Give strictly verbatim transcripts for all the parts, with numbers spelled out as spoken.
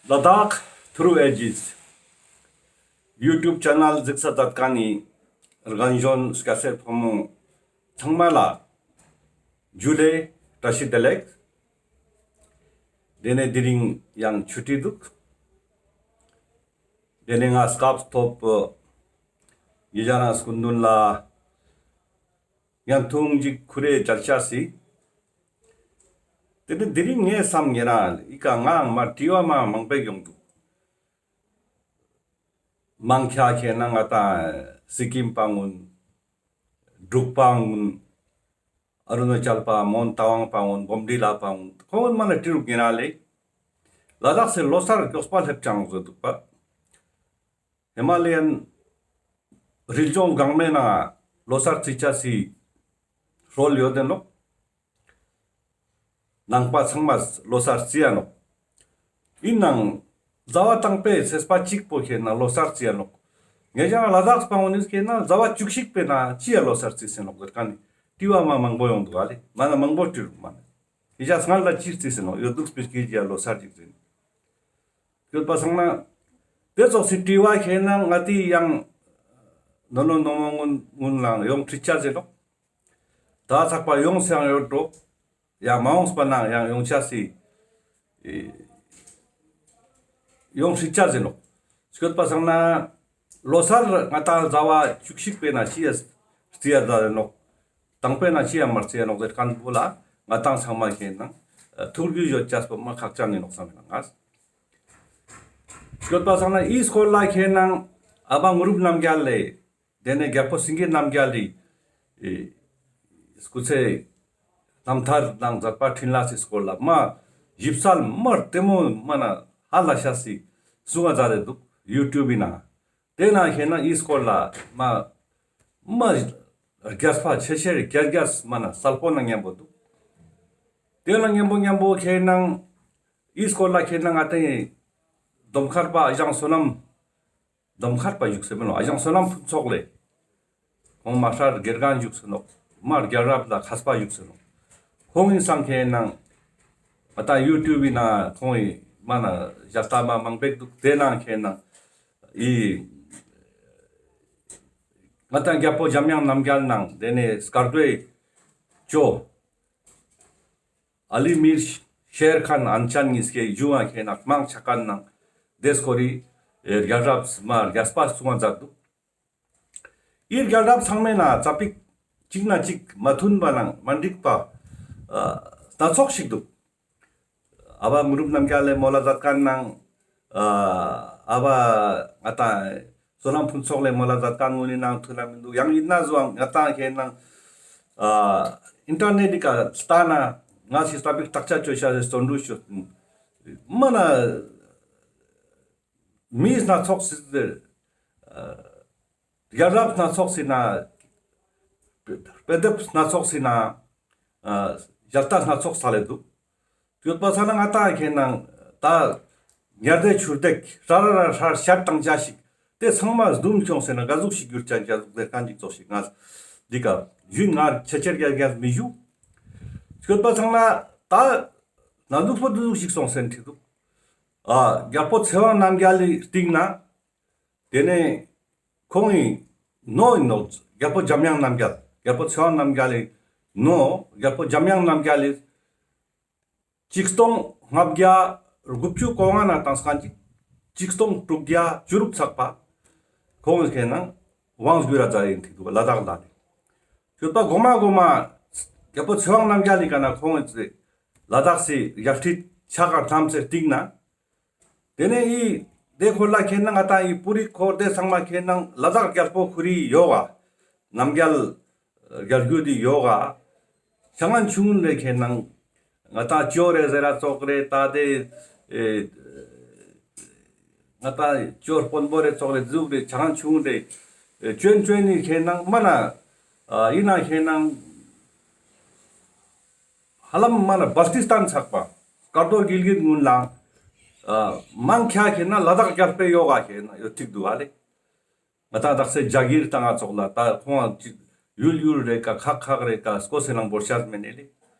ལ་དྭགས་ཐུརུ་ཨེ་ཇིས་ཡུ་ཊུབ་ཆེ་ནལ་གཟིགས་ས་མཛད་མཁན་ནི་རྒན་གཞོན་སྐྱ་སེར་ཕོ་མོ་ཚང་མ་ལ་ཇུ་ལེ་བཀྲ་ཤིས་བདེ་ལེགས། དེ་ནས་དེ་རིང་ཡང་ཆུ་ཊི་འདུག། དེ་ནས་ང་སྐབས་ཐོབ་ཡི་ཇ་རང་སྐུ་མདུན་ལ་ཡང་ཐུང་ཅིག་ཁུ་རེ་བྱ་ཆ་སི། དེ་ནས་དེ་རིང་ངས་བསམ་ངེ་རང་ཨི་ཀ་ང་མ་དྲི་བ་མ་མང་པོ་ཡོང་འདུག། མང་ཆེ་ཁེ་ན་ང་ཏང་སི་ཀིམ་པ་གུན། འབྲུག་པ་གུན། ཨ་རུ་ན་ཅལ་པ་མོན་རྟ་དབང་པ་གུན། གོམ་འདྲིས་ལ་པ་གུན། ཁོང་གུན་མ་ན་དྲི་རུག་ཉེ་རང་ལེ། ལ་དྭགས་སི་ལོ་གསར་མགྱོགས་པ་སླེབས་ཅང་བཟོ་འདུག་པ། ཧི་མ་ལ་ཡན་རི་ལྗོངས་གང་མེད་ན་ལོ་གསར་རྩི་ཆ་སི་སྲོལ་ཡོད་དེ་ནོག། ནང་པ་ཚང་མ་ལོ་གསར་རྩི་ཡ་ནོག། ཡིན་ནང་ཟླ་བ་དང་པོའི་ཚེས་པ་གཅིག་པོ་ཁེ་ན་ལོ་གསར་རྩི་ཡ་ནོག། ངེ་ཅང་ལ་དྭགས་པ་གུན་ནི་ཁེ་ན་ཟླ་བ་བཅུ་གཅིག་པའི་ནང་ཅི་ཡ་ལོ་གསར་རྩི་སེ་ནོག་ཟེར་མཁན་ནི་དྲི་བ་མ་མང་པོ་ཡོང་འདུག་ཨ་ལེ། མ་ན་མང་པོ་དྲི་རུག་མ་ན། ཡི་ཅང་སྔར་ལ་ཅི་རྩི་སེ་ནོག་ཡོད་འདུག་སྤེར་ཀི་ཅི་ཡ་ལོ་གསར་ཅིག་རྩི་ཡོད་པ་སང་ན། དེ་ཙོགས་སི་དྲི་བ་ཁེ་ན་ང་ཏི་ཡང་ནོ་ནོ་ནོ་མོ་གུན་གུན་ལའང་ཡོང་དྲི་ཆ་ཟེར་ནོག། ད་ཚགས་པ་ཡོང་སེ་ཡང་ཡོད་འགྲོ། ཡང་མ་འོངས་པ་ནང་ཡང་ཡོང་ཆ་སི་ཨེ་ཡོང་སྲིད་ཆ་ཟེར་ནོག། སྐྱོད་པ་སང་ན་ལོ་གསར་ང་ཏང་ཟླ་བ་བཅུ་གཅིག་པའི་ནང་ཅི་ཡ་རྩི་ཡ་ཟེར་ནོག། དང་པོའི་ནང་ཅི་ཡ་མ་རྩི་ཡ་ནོག་ཟེར་མཁན་བོ་ལ་ང་ཏང་ཚང་མ་ཁེ་ན་ཐུགས་རྒྱུས་ཡོད་ཆ་སྤོ་མ་ཁག་ཅན་ཡིན་ནོག་བསམ་ཡིན་ན་ང་། སྐྱོད་པ་སང་ན་ཨི་སྐོར་ལ་ཁེ་ན་ཨ་བ་དངོས་གྲུབ་རྣམ་རྒྱལ་ལེ། དེ་ནས་རྒྱལ་པོ་སེང་གེ་རྣམ་རྒྱལ་ལི་ཨེ་སྐུ་ཚེ་རྣམ་ཐར་དང་མཛད་པ་འཕྲིན་ལས་སི་སྐོར་ལ་མ་ཞིབ་གསལ་མ་ལྟད་མོ་མ་ན་ཧ་ལ་ཤ་སི་གསུང་ང་མཛད་དེ་འདུག་ཡུ་ཊུབ་བི་ནང་། དེ་ནང་ཁེ་ན་ཨི་སྐོར་ལ་མ་མ་རྒྱས་པ་ཆེ་ཆེར་རྒྱས་རྒྱས་མ་ན་གསལ་པོ་ན་མཉམ་པོ་འདུག། དེ་ན་མཉམ་པོ་མཉམ་པོ་ཁེ་ན་ཨི་སྐོར་ལ་ཁེ་ན་ང་ཏང་ཨེ་དོམ་མཁར་པ་ཨ་ཞང་བསོད་ནམས། དོམ་མཁར་པ་བཞུགས་སེ་མེད་ནོག། ཨ་ཞང་བསོད་ནམས་ཕུན་ཚོགས་ལེ། ཁོང་མ་ཧྲ་དགེ་རྒན་བཞུགས་སེ་ནོག། མ་རྒྱལ་རབས་ལ་མཁས་པ་བཞུགས་སེ་ནོག། ཁོང་ངི་སང་ཁེ་ནང་ང་ཏང་ཡུ་ཊུབ་བི་ནང་ཁོང་ངི་མ་ན་ཞལ་ལྟ་མ་མང་པོ་འདུག། དེ་ནང་ཁེ་ནང་ཨི་ང་ཏང་རྒྱལ་པོ་འཇམ་དབྱངས་རྣམ་རྒྱལ་ནང་དེ་ནས་སྐར་རྡོའི་ཇོ། ཨ་ལི་མིར་ཤེར་ཁཱན་ཨན་ཅན་ཉིས་ཀའི་གཞུང་ང་ཁེ་ན་མང་ཆ་མཁན་ནང་དེ་སྐོར་རི་ཨེ་རྒྱལ་རབས་མ་རྒྱས་པ་གསུང་ང་མཛད་འདུག། ཨི་རྒྱལ་རབས་ཚང་མའི་ནང་ཙ་པིག་གཅིག་ན་གཅིག་མ་མཐུན་པ་ནང་མ་འགྲིག་པ་ཨ་སྣ་ཚོགས་ཤིག་འདུག། ཨ་བ་དངོས་གྲུབ་རྣམ་རྒྱལ་ལེ་མོལ་ལ་མཛད་མཁན་ནང་ཨ་ཨ་བ་ང་ཏང་བསོད་ནམས་ཕུན་ཚོགས་ལེ་མོལ་ལ་མཛད་མཁན་གུན་ནི་ནང་མཐུན་ན་མི་འདུག། ཡང་ཡིན་ན་ཟུ་ང་ཏང་ཁེ་ནང་ཨ་ཨིན་ཊར་ནེཊ་ཀ་ལྟ་ན་ང་ཞིག་ཙ་པིག་བརྟག་དཔྱད་བཅོས་ཤ་ཟེར་བརྩོན་འགྲུས་ཤོད། མ་ན་མི་སྣ་ཚོགས་སི་ཟེར་ཨ་རྒྱལ་རབས་སྣ་ཚོགས་སི་ན་དཔེ་དེབ་སྣ་ཚོགས་སི་ན་ཨ་ཞལ་ལྟ་སྣ་ཚོགས་ས་ལེ་འདུག། ཡོད་པ་ས་ན་ང་ཏང་ཁེ་ནང་ད་ཉལ་བདེ་ཆུར་བདེ་ཧྲ་ར་ར་ཧྲ་ཤར་བཏང་ཅ་ཞིག་དེ་ཚང་མ་རྡུམ་ཁྱོངས་སེ་ན་ག་ཟུག་ཞིག་གྱུར་ཅན་ཅ་ཟུག་ཟེར་མཁན་ཅིག་ཙོགས་ཤིག་ང་འདི་ཀ་ཡུན་ང་ཆེ་ཆེར་རྒྱལ་རྒྱལ་མི་ཞུ། ཡོད་པ་ཚང་ན་ད་ན་འདུག་པོ་འདུག་ཞིག་སོང་སེ་ན་ཁྲིད་འདུག། ཨ་རྒྱལ་པོ་ཚེ་དབང་རྣམ་རྒྱལ་ལི་སྟིང་ན། དེ་ནས་ཁོང་ངི་ནོ་ཡིན་ནོག། རྒྱལ་པོ་འཇམ་དབྱངས་རྣམ་རྒྱལ། རྒྱལ་པོ་ཚེ་དབང་རྣམ་རྒྱལ་ལི་ནོ། རྒྱལ་པོ་འཇམ་དབྱངས་རྣམ་རྒྱལ་ལི་ཆིག་སྟོང་ལྔ་བརྒྱ་དགུ་བཅུ་གོ་ལྔ་ནས་བཏང་སྐབས་ཅིག་ཆིག་སྟོང་དྲུག་བརྒྱ་བཅུ་དྲུག་ཚག་པ་ཁོང་ངི་ཁེ་ནང་དབང་བསྒྱུར་ར་མཛད་ཡིན་ཐིག་འདུག་ལ་དྭགས་ལ་ནི། ཡོད་པ་གོ་མ་གོ་མ་རྒྱལ་པོ་ཚེ་དབང་རྣམ་རྒྱལ་ལི་ཀ་ན་ཁོང་ངི་ལ་དྭགས་སི་ཡར་ཁྲིད་ཆ་ག་ཐམས་སེ་སྟིང་ན། དེ་ནས་ཨི་དེ་ཁོར་ལ་ཁེ་ནང་ང་ཏང་ཨི་པུ་རི་ཁོར་དེ་ཚང་མ་ཁེ་ནང་ལ་དྭགས་རྒྱལ་པོ་ཁོ་རི་ཡོག་ག། རྣམ་རྒྱལ་རྒྱལ་རྒྱུད་དི་ཡོག་ག། ཆ་ངན་ཆུང་ངུན་རེ་ཁེ་ནང་ང་ཏང་ཅོ་རེ་ཟེར་ར་ཙོགས་རེ་ད་དེ་ཨེ་ང་ཏང་ཅོ་དཔོན་པོ་རེ་ཙོགས་རེ་ཟུག་རེ་ཆ་ངན་ཆུང་ངུན་རེ་ཨེ་ཅོན་ཅོན་ནི་ཁེ་ནང་མ་ན་ཨ་ཨི་ན་ཁེ་ནང་ཧ་ལམ་མ་ན་བལྟི་སྟན་ཚག་པ། སྐར་རྡོ་གིལ་གིད་གུན་ལ་ཨ་མང་ཆེ་ཁེ་ན་ལ་དྭགས་རྒྱལ་པོའི་ཡོག་ག་ཁེ་ན་ཡོད་ཐིག་འདུག་ཨ་ལེ། ང་ཏང་དག་ས་ཇ་གིར་བཏང་ང་ཙོགས་ལ་ད་ཁོང་ཅིག་ཡུལ་ཡུལ་རེ་ཀ་ཁག་ཁག་རེ་ཀ་སྐོ་སེ་ནང་བོར་ཤ་མེད་ནེ་ལེ།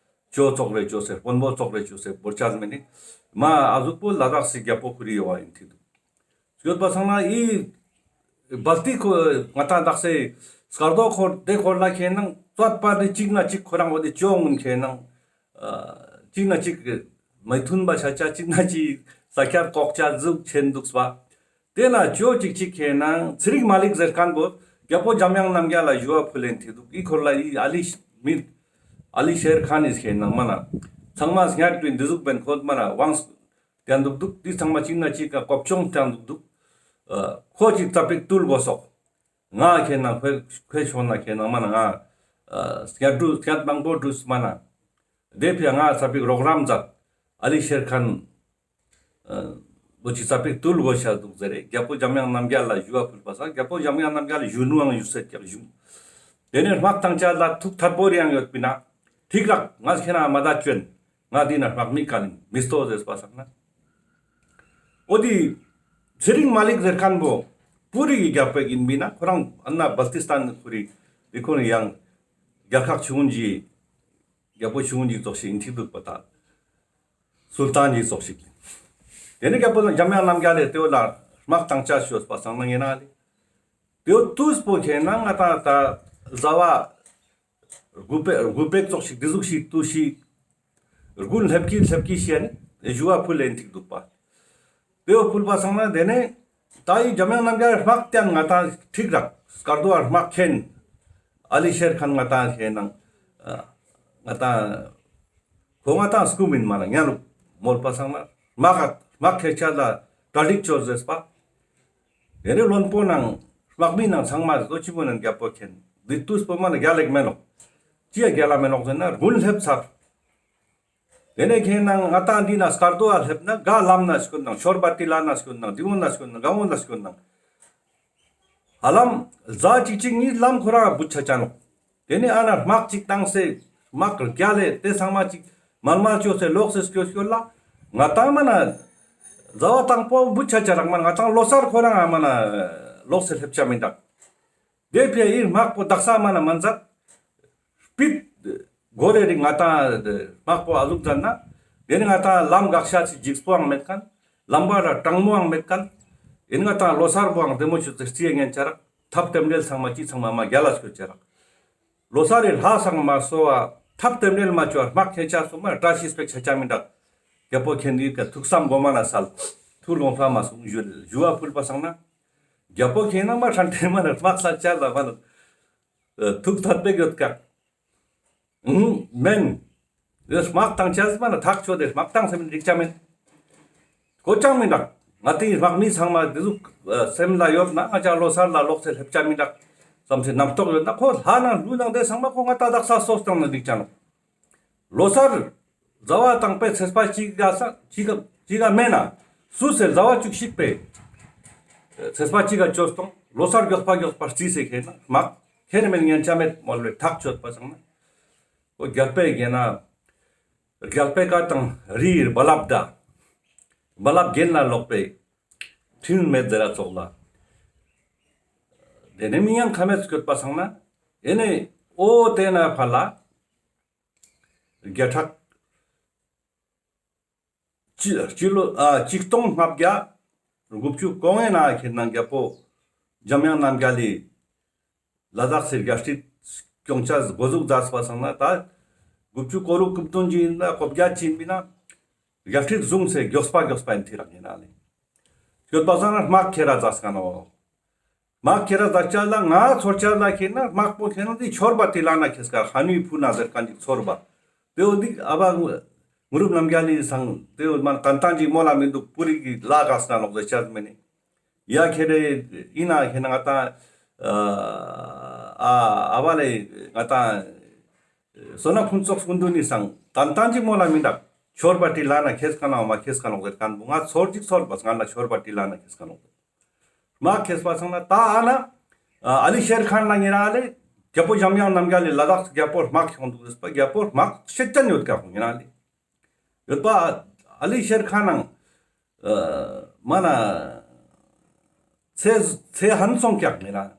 ཇོ་ཙོགས་རེ་ཇོ་སེ་དཔོན་པོ་ཙོགས་རེ་ཇོ་སེ་བོར་ཆ་མེད་ནི་མ་ཨ་ཟུག་པོ་ལ་དྭགས་སི་རྒྱལ་པོ་ཁོ་རི་ཡོད་པ་ཡིན་ཐིག་འདུག། ཡོད་པ་སང་ན་ཨི་བལ་ཏི་ཁོ་ང་ཏང་དག་སེ་སྐར་རྡོ་འཁོར་དེ་འཁོར་ལ་ཁེ་ནང་བཙོད་པ་དེ་གཅིག་ན་གཅིག་ཁོ་རང་བོ་དེ་ཅོ་ངུན་ཁེ་ནང་ཨ་གཅིག་ན་གཅིག་མི་མཐུན་པ་ཆ་ཆ་གཅིག་ན་གཅིག་ས་ཁྱར་ལྐོག་ཆ་ཟུག་ཆེན་འདུག་པ། དེ་ན་ཅོ་གཅིག་གཅིག་ཁེ་ནང་ཚེ་རིང་མ་ལིག་ཟེར་མཁན་པོ་རྒྱལ་པོ་འཇམ་དབྱངས་རྣམ་རྒྱལ་ལ་ཞུ་བ་ཕུལ་ལེན་ཐིག་འདུག། ཨི་འཁོར་ལ་ཨི་ཨ་ལི་མི་ཨ་ལི་ཤེར་ཁཱན་ནི་ཁེ་ནང་མ་ན་ཚང་མ་སྙད་པའི་འདི་ཟུག་བན་ཁོ་མ་ན་དབང་དེ་འདུག་འདུག། འདི་ཚང་མ་གཅིག་ན་གཅིག་ག་གོ་བཅོང་དེ་འདུག་འདུག། ཨ་ཁོ་གཅིག་ཙ་པིག་བཏུལ་དགོས་སོག། ང་ཁེ་ནང་ཁོའི་ཁོའི་ཕྱོགས་ན་ཁེ་ནང་མ་ན་ང་ཨ་སྐད་འདུག་སྐད་མང་པོ་འདུག་མ་ན། དེ་ཕི་ང་ཙ་པིག་རོགས་རམ་མཛད། ཨ་ལི་ཤེར་ཁཱན་ཨ་བོ་ཅིག་ཙ་པིག་བཏུལ་དགོས་ཤ་འདུག་ཟེར་རེ་རྒྱལ་པོ་འཇམ་དབྱངས་རྣམ་རྒྱལ་ལ་ཞུ་བ་ཕུལ་པ་སང་རྒྱལ་པོ་འཇམ་དབྱངས་རྣམ་རྒྱལ་ལ་ཞུ་ནུའང་ཞུ་སེ་ཀྱག་ཞུ། དེ་ནས་དམག་བཏང་ཆ་ལ་ཐུགས་ཐད་པོ་རེ་ཡང་ཡོད་པིན་ན། ཐིག་རག་ང་ཁྱེད་རང་མ་ད་ཅོན། ང་འདི་ན་དམག་མི་ག་ནི་མི་སྟོ་ཟེར་པ་སང་ན། འོ་དི་ཚེ་རིང་མ་ལིག་ཟེར་མཁན་པོ་པུ་རི་གི་རྒྱལ་པོ་ཡིན་པིན་ན་ཁོ་རང་ཨ་ན་བལ་ཏི་སྟན་ཁོ་རི་འདི་ཁོ་ནི་ཡང་རྒྱལ་ཁག་ཆུང་ངུན་གྱི་རྒྱལ་པོ་ཆུང་ངུན་གྱི་ཙོགས་ཤིག་ཡིན་ཐིག་འདུག་པ་ད། སུལ་ཏཱན་གྱི་ཙོགས་ཤིག་ཡིན། དེ་ནི་རྒྱལ་པོ་དང་འཇམ་དབྱངས་རྣམ་རྒྱལ་ལས་དེའོ་ལ་དམག་བཏང་ཆ་ཤོད་པ་སང་ན་ངེ་ན་ལེ། དེའོ་ཏུས་པོ་ཁེ་ན་ང་ད་ད་ཟ་བ་དགུ་པེ་དགུ་པེ་ཙོགས་ཤིག་འདི་ཟུག་ཤིག་ཏུས་ཤིག་དགུན་ལྷེབ་ཀི་ལྷེབ་ཀི་ཤི་ཡ་ནི་ཞུ་བ་ཕུལ་ལེན་ཐིག་འདུག་པ། དེའོ་ཕུལ་པ་སང་ན་དེ་ནས་ད་ཡི་འཇམ་དབྱངས་རྣམ་རྒྱལ་དམག་བསྟན་ང་ད་ཁྲིག་རག་སྐར་རྡོ་བ་དམག་ཁེན་ཨ་ལི་ཤེར་ཁཱན་ང་ད་ཁེ་ནང་ང་ད་ཁོ་ང་ད་སྐུ་མིན་མ་ན་ཉ་ལུག་མོལ་པ་སང་ན་དམག་དམག་ཁེ་ཆ་ལ་གྲ་སྒྲིག་ཆོ་ཟེར་པ། དེ་ནས་བློན་པོ་ནང་དམག་མི་ནང་ཚང་མ་ལོ་ཅི་པོ་ནང་རྒྱལ་པོ་མཁྱེན། འདི་དུས་པོ་མ་ན་རྒྱལ་ལེགས་མེ་ནོག། ཅི་ཡ་རྒྱལ་ལ་མེ་ནོག་ཟེར་ན་དགུན་སླེབས་ཚར། དེ་ནས་ཁྱེད་ནང་ང་ཏང་འདི་ན་སྐར་རྡོ་ཨ་སླེབས་ན་ག་ལམ་ན་སྐྱོད་ནང་ཆོར་བ་ཏི་ལ་ན་སྐྱོད་ནང་འདི་འོ་ན་སྐྱོད་ནང་ག་འོ་ན་སྐྱོད་ནང་། ཧ་ལམ་ཟ་ཅིག་ཅིག་ནི་ལམ་ཁོ་རང་བུད་ཆ་ཆ་ནོག། དེ་ནས་ཨ་ན་དམག་ཅིག་བཏང་སེ་དམག་རྒྱལ་ལས་དེ་ཚང་མ་ཅིག་མར་མར་བཅོས་སེ་ལོག་སེ་སྐྱོད་སྐྱོད་ལ་ང་ཏང་མ་ན་ཟ་བ་དང་པོ་བུད་ཆ་ཆ་རག་མ་ན་ང་ཏང་ལོ་སར་ཁོ་རང་ཨ་མ་ན་ལོག་སེ་སླེབས་ཆ་མི་འདུག། དེ་ཕི་ཡི་དམག་པོ་དག་ས་མ་ན་མ་མཛད། སྤིད་གོ་རེ་རིག་ང་ཏང་དམག་པོ་ཨ་ཟུག་མཛད་ན། དེ་ནི་ང་ཏང་ལམ་འགག་ཤ་ཅིག་འཇིགས་པོའང་མེད་མཁན། ལམ་བར་ར་གྲང་མོའང་མེད་མཁན། ཡིན་ང་ཏང་ལོ་སར་པོའང་བདེ་མོ་ཆུ་ཚེ་རྩིས་ཡ་ཉན་ཆ་རག། ཐབས་ལྟེམ་འབྲེལ་ཚང་མ་ཅི་ཚང་མ་མ་རྒྱལ་ལ་སྐྱོད་ཆ་རག། ལོ་སར་རི་ལྷ་སང་མ་སོ་བ་ཐབས་ལྟེམ་འབྲེལ་མ་ཆོ་བ་དམག་ཁྱེད་ཆ་སོ་མ་བཀྲ་ཤིས་པེག་ཆ་ཆ་མི་འདུག། རྒྱལ་པོ་ཁྱེད་འདི་ཀ་ཐུགས་བསམ་གོ་མ་ན་སལ། ཐུགས་དགོངས་ས་མ་སོང་ཞུ་ཞུ་བ་ཕུལ་པ་སང་ན། རྒྱལ་པོ་ཁྱེད་ན་མ་ཧྲན་ཏེ་མ་ན་དམག་ས་ཆ་ལ་མ་ན། ཐུགས་ཐད་པེག་ཡོད་ཀ། ཨུམ། མེན། དེ་དམག་བཏང་ཆ་མ་ན་ཐག་ཆོད་དེ་དམག་བཏང་སེམས་འགྲིག་ཆ་མེད། གོ་ཅང་མི་འདུག། ང་ཏིའི་དམག་མི་ཚང་མ་དེ་ཟུག་སེམས་ལ་ཡོད་ན་ང་ཅག་ལོ་སར་ལ་ལོག་སེ་སླེབས་ཆ་མི་འདུག་བསམ་སེ་རྣམ་རྟོག་ཡོད་ན་ཁོ་ལྷ་ནང་ཀླུ་ནང་དེ་ཚང་མ་ཁོ་ང་ཏ་དག་ས་སོ་བཏང་ན་འགྲིག་ཆ་ནོག། ལོ་སར་ཟླ་བ་དང་པོའི་ཚེས་པ་གཅིག་ག་ས་གཅིག་ག་གཅིག་ག་མེད་ན་སུ་སེ་ཟླ་བ་བཅུ་གཅིག་པའི་ཚེས་པ་གཅིག་ག་ཅོས་སྟོང་ལོ་སར་མགྱོགས་པ་མགྱོགས་པ་རྩིས་སེ་ཁེ་ན་དམག་ཁེ་ན་མེད་ཉན་ཆ་མེད་མོལ་བའི་ཐག་ཆོད་པ་སང་ན། ཁོ་རྒྱལ་པོའི་རྒྱན་ན། རྒྱལ་པོའི་བཀའ་དང་རིའི་རྦ་རླབས་དང་། རྦ་རླབས་རྒྱན་ལ་ལོག་པའི་འཕྲིན་མེད་ཟེར་ར་ཙོགས་ལ། དེ་ནས་མི་ཡང་ཁ་མེད་སྐྱོད་པ་སང་ན། ཨེ་ནས་ཨོ་དེ་ན་ཕ་ལ། བརྒྱ་ཕྲག་སྤྱི་སྤྱི་ལོ་ཨ་གཅིག་སྟོང་ལྔ་བརྒྱ་དགུ་བཅུ་གོ་ལྔའི་ནང་ཁེ་ནང་རྒྱལ་པོ་འཇམ་དབྱངས་རྣམ་རྒྱལ་ལི་ལ་དྭགས་སི་རྒྱལ་སྲིད་སྐྱོང་ཆ་འགོ་འཛུགས་མཛད་པ་སང་ན་ད་དགུ་བཅུ་གོ་དྲུག་སྐུ་མདུན་གྱི་ན་གོ་བརྒྱ་ཅིན་པི་ན་རྒྱལ་སྲིད་བཟུང་སེ་མགྱོགས་པ་མགྱོགས་པ་ཡིན་ཐི་རག་ཡིན་ན་ལེ། སྐྱོད་པ་སང་ན་དམག་ཁྱེར་ར་མཛད་ཀ་ནོག། དམག་ཁྱེར་ར་མཛད་ཆ་ལ་ང་ཚོར་ཆ་ལ་ཁེ་ན་དམག་པོ་ཁེ་ན་དེ་ཆོར་བ་ཏི་ལ་ན་ཁེས་ཀ་ཧ་ནུའི་ཕུ་ན་ཟེར་མཁན་ཅིག་ཚོར་བ། དེ་འོ་འདི་ཨ་བ་ངུ་རུབ་རྣམ་རྒྱལ་ལི་སང་དེ་འོ་མ་ཏན་ཏན་ཅིག་མོ་ལ་མི་འདུག། པུ་རི་གི་ལ་ག་སྣ་ལོག་ཟེར་ཆ་མེ་ནི། ཡ་ཁེ་རེ་ཡིན་ན་ཁེ་ན་ང་ཏང་ཨ་ཨ་བ་ལེ་ང་ཏང་སོ་ན་ཕུན་ཚོགས་སྐུ་མདུན་ནི་སང་ཏན་ཏན་ཅིག་མོ་ལ་མི་འདུག། ཆོར་བ་ཏི་ལ་ན་ཁེས་ཀ་ན་མ་ཁེས་ཀ་ནོག་ཟེར་མཁན་པོ་ང་ཚོར་ཅིག་ཚོར་བ་སང་ན་ཆོར་བ་ཏི་ལ་ན་ཁེས་ཀ་ནོག། དམག་ཁེས་པ་སང་ན་ད་ཨ་ན་ཨ་ལི་ཤེར་ཁཱན་ན་ཉེ་ར་ལེ་རྒྱལ་པོ་འཇམ་དབྱངས་རྣམ་རྒྱལ་ལི་ལ་དྭགས་རྒྱལ་པོ་དམག་ཁྱོང་འདུག་ཟེར་པ་རྒྱལ་པོ་དམག་ཤེད་ཅན་ཡོད་ཀ་ཁོང་ཉེ་ར་ལེ་ཡོད་པ། ཨ་ལི་ཤེར་ཁཱན་ནང་མ་ན་ཚེ་ཚེ་ཧན་སོང་ཀྱག་ཉེ་ར།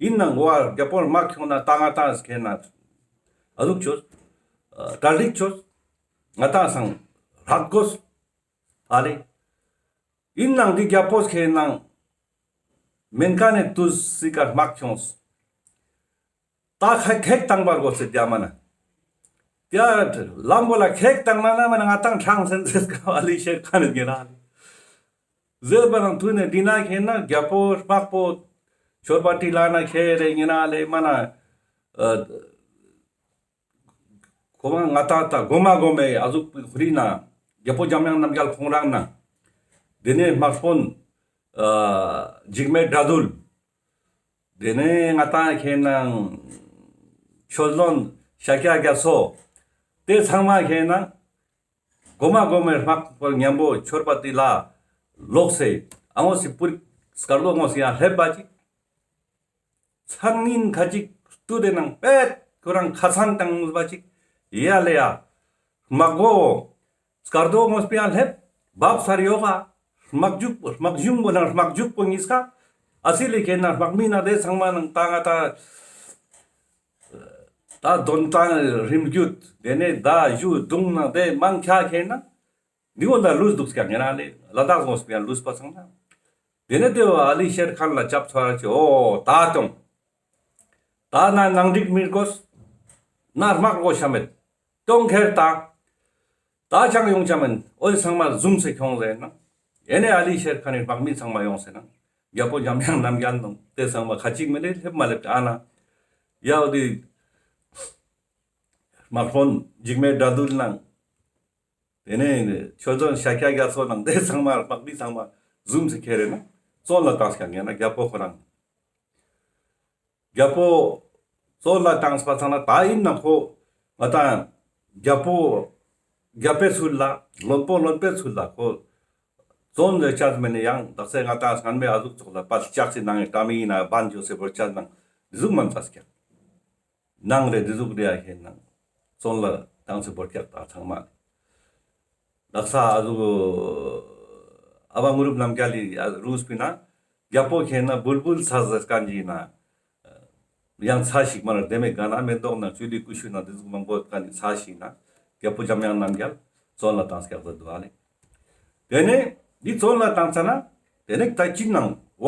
ཡིན་ནང་བ་རྒྱལ་པོ་དམག་ཁྱོང་ན་ད་ང་ཏང་སྐྱེ་ན་ཨ་ཟུག་ཆོས། གྲ་སྒྲིག་ཆོས། ང་ཏང་སང་རག་གོས། ཨ་ལེ། ཨིན་ནང་འི་རྒྱལ་པོ་ཁེ་ནང་མེན་ཀ་ནེ་ཏུས་སི་ཀ་དམག་ཁྱོངས། ད་ཁ་ཁེག་བཏང་བར་གོས་སེ་དེ་མ་ན། དེ་ལམ་བོ་ལ་ཁེག་བཏང་ན་ན་མ་ན་ང་ཏང་ཁྲང་སེན་སེ་ཀ་ཨ་ལི་ཤེར་ཁཱན་ནི་ཉེ་ར། ཟེར་བ་ནང་དུས་ནེ་འི་ན་ཁེ་ན་རྒྱལ་པོ་དམག་པོ་ཆོར་པ་ཏི་ལ་ན་ཁེ་རེ་ཉེ་ར་ལེ་མ་ན། ཨ་ཁོ་མ་ང་ཏང་ད་གོ་མ་གོ་མེ་ཨ་ཟུག་པི་ཧུ་རི་ན་རྒྱལ་པོ་འཇམ་དབྱངས་རྣམ་རྒྱལ་ཁོང་རང་ན། དེ་ནེ་དམག་དཔོན་ཨ་འཇིགས་མེད་དགྲ་འདུལ། དེ་ནེ་ང་ཏང་ཁེ་ནང་ཆོས་བློན་ཤཱཀྱ་རྒྱ་མཚོ། དེ་ཚང་མ་ཁེ་ནང་གོ་མ་གོ་མེ་དམག་པོ་ཉམ་པོ་ཆོར་པ་ཏི་ལ་ལོག་སེ་ཨ་ངོ་སི་པུར་སྐར་ལོ་ངོ་སི་ཡང་ལེབ་པ་ཅིག་ཚང་ཉིན་ཁ་ཅིག་སྟུ་དེ་ནང་པད་ཁོ་རང་ཁ་ཚང་བཏང་བ་ཅིག་ཡ་ལེ་ཡ། དམག་གོ་སྐར་དོ་ངོས་པི་ཡང་ལེབ་བབ་སར་ཡོག་ག་དམག་རྒྱུག་དམག་གཞུང་པོ་ནང་དམག་རྒྱུག་པོ་ཉིས་ཀ་ཨ་སི་ལི་ཁེ་ན་དམག་མི་ན་དེ་ཚང་མ་ནང་ད་ང་ད་ད་དོན་ཏང་རིམ་རྒྱུད་དེ་ནེ་ད་ཞུ་དུང་ནང་དེ་མང་ཁྱ་ཁེ་ན། འི་བོ་ད་ལུས་དུག་སྐྱག་ཉེ་ར་ལེ། ལ་དྭགས་ངོས་པི་ཡང་ལུས་པ་སང་ན། དེ་ནེ་དེ་བོ་ཨ་ལི་ཤེར་ཁཱན་ལ་ཅབ་ཚོར་ར་ཅི་འོ་ད་ཏོང་། ད་ན་ནང་འགྲིག་མི་དགོས། ན་དམག་རོ་ཤ་མེད། ཏོང་ཁེར་ད། ད་ཅང་ཡོང་ཆ་མེན། འོ་ཚང་མ་ཟུམ་སེ་ཁྱོང་ཟེར་ན། ཨེ་ནེ་ཨ་ལི་ཤེར་ཁཱན་ནི་དམག་མི་ཚང་མ་ཡོང་སེ་ན། རྒྱལ་པོ་འཇམ་དབྱངས་རྣམ་རྒྱལ་ནང་དེ་ཚང་མ་ཁ་ཅིག་མེ་ལེ་ལེབ་མ་ལེབ་ཨ་ན། ཡ་འོ་དེ་དམག་དཔོན་འཇིགས་མེད་དགྲ་འདུལ་ནང་། དེ་ནེ་ཆོས་བློན་ཤཱཀྱ་རྒྱ་མཚོ་ནང་དེ་ཚང་མ་དམག་མི་ཚང་མ་ཟུམ་སེ་ཁྱེར་རེ་ན་བཙོན་ལ་བཏང་སྐྱག་ཉེ་ན་རྒྱལ་པོ་ཁོ་རང་། རྒྱལ་པོ་བཙོན་ལ་བཏང་སྤ་ཚང་ན་ད་ཨིན་ན་ཁོ་ང་ཏང་རྒྱལ་པོ་རྒྱལ་པོའི་ཚུལ་ལ་བློན་པོ་བློན་པོའི་ཚུལ་ལ་ཁོ་བཙོན་ལ་བཅད་མེ་ནེ་ཡང་དག་ས་ང་ཏང་སྔན་མེ་ཨ་ཟུག་ཙོགས་ལ་པད་ལྕགས་སི་ནང་ངི་བཀྲ་མི་ཡིན་ན་བན་ཇོ་སེ་བོར་བཅད་ནང་འི་ཟུག་མན་ཙ་སྐྱག་ནང་རེ་འི་ཟུག་རེ་ཡ་ཁེ་ནང་བཙོན་ལ་བཏང་སེ་བོར་སྐྱག་ད་ཚང་མ་ལེ། དག་ས་ཨ་ཟུག་ཨ་བ་ངུ་རུབ་རྣམ་རྒྱལ་ལི་ཨ་རུས་པི་ན་རྒྱལ་པོ་ཁེ་ན་བུལ་བུལ་ཚ་ཟེར་ཁན་ཅིག་ན་ཡང་ཚ་ཞིག་མ་ན་དེ་མེ་ག་ན་མེ་ཏོག་ན་ཅུ་ལི་ཀུ་ཤུ་ན་འི་ཟུག་མང་པོ་ཁན་ནི་ཚ་ཞིག་ན་རྒྱལ་པོ་འཇམ་དབྱངས་རྣམ་རྒྱལ་བཙོན་ལ་བཏང་སྐྱག་ཟེར་དུག་ཨ་ལེ། དེ་ནེ་འི་བཙོན་ལ་བཏང་ཚ་ན་དེ་ནེ་ད་ཅི་ནང་བ་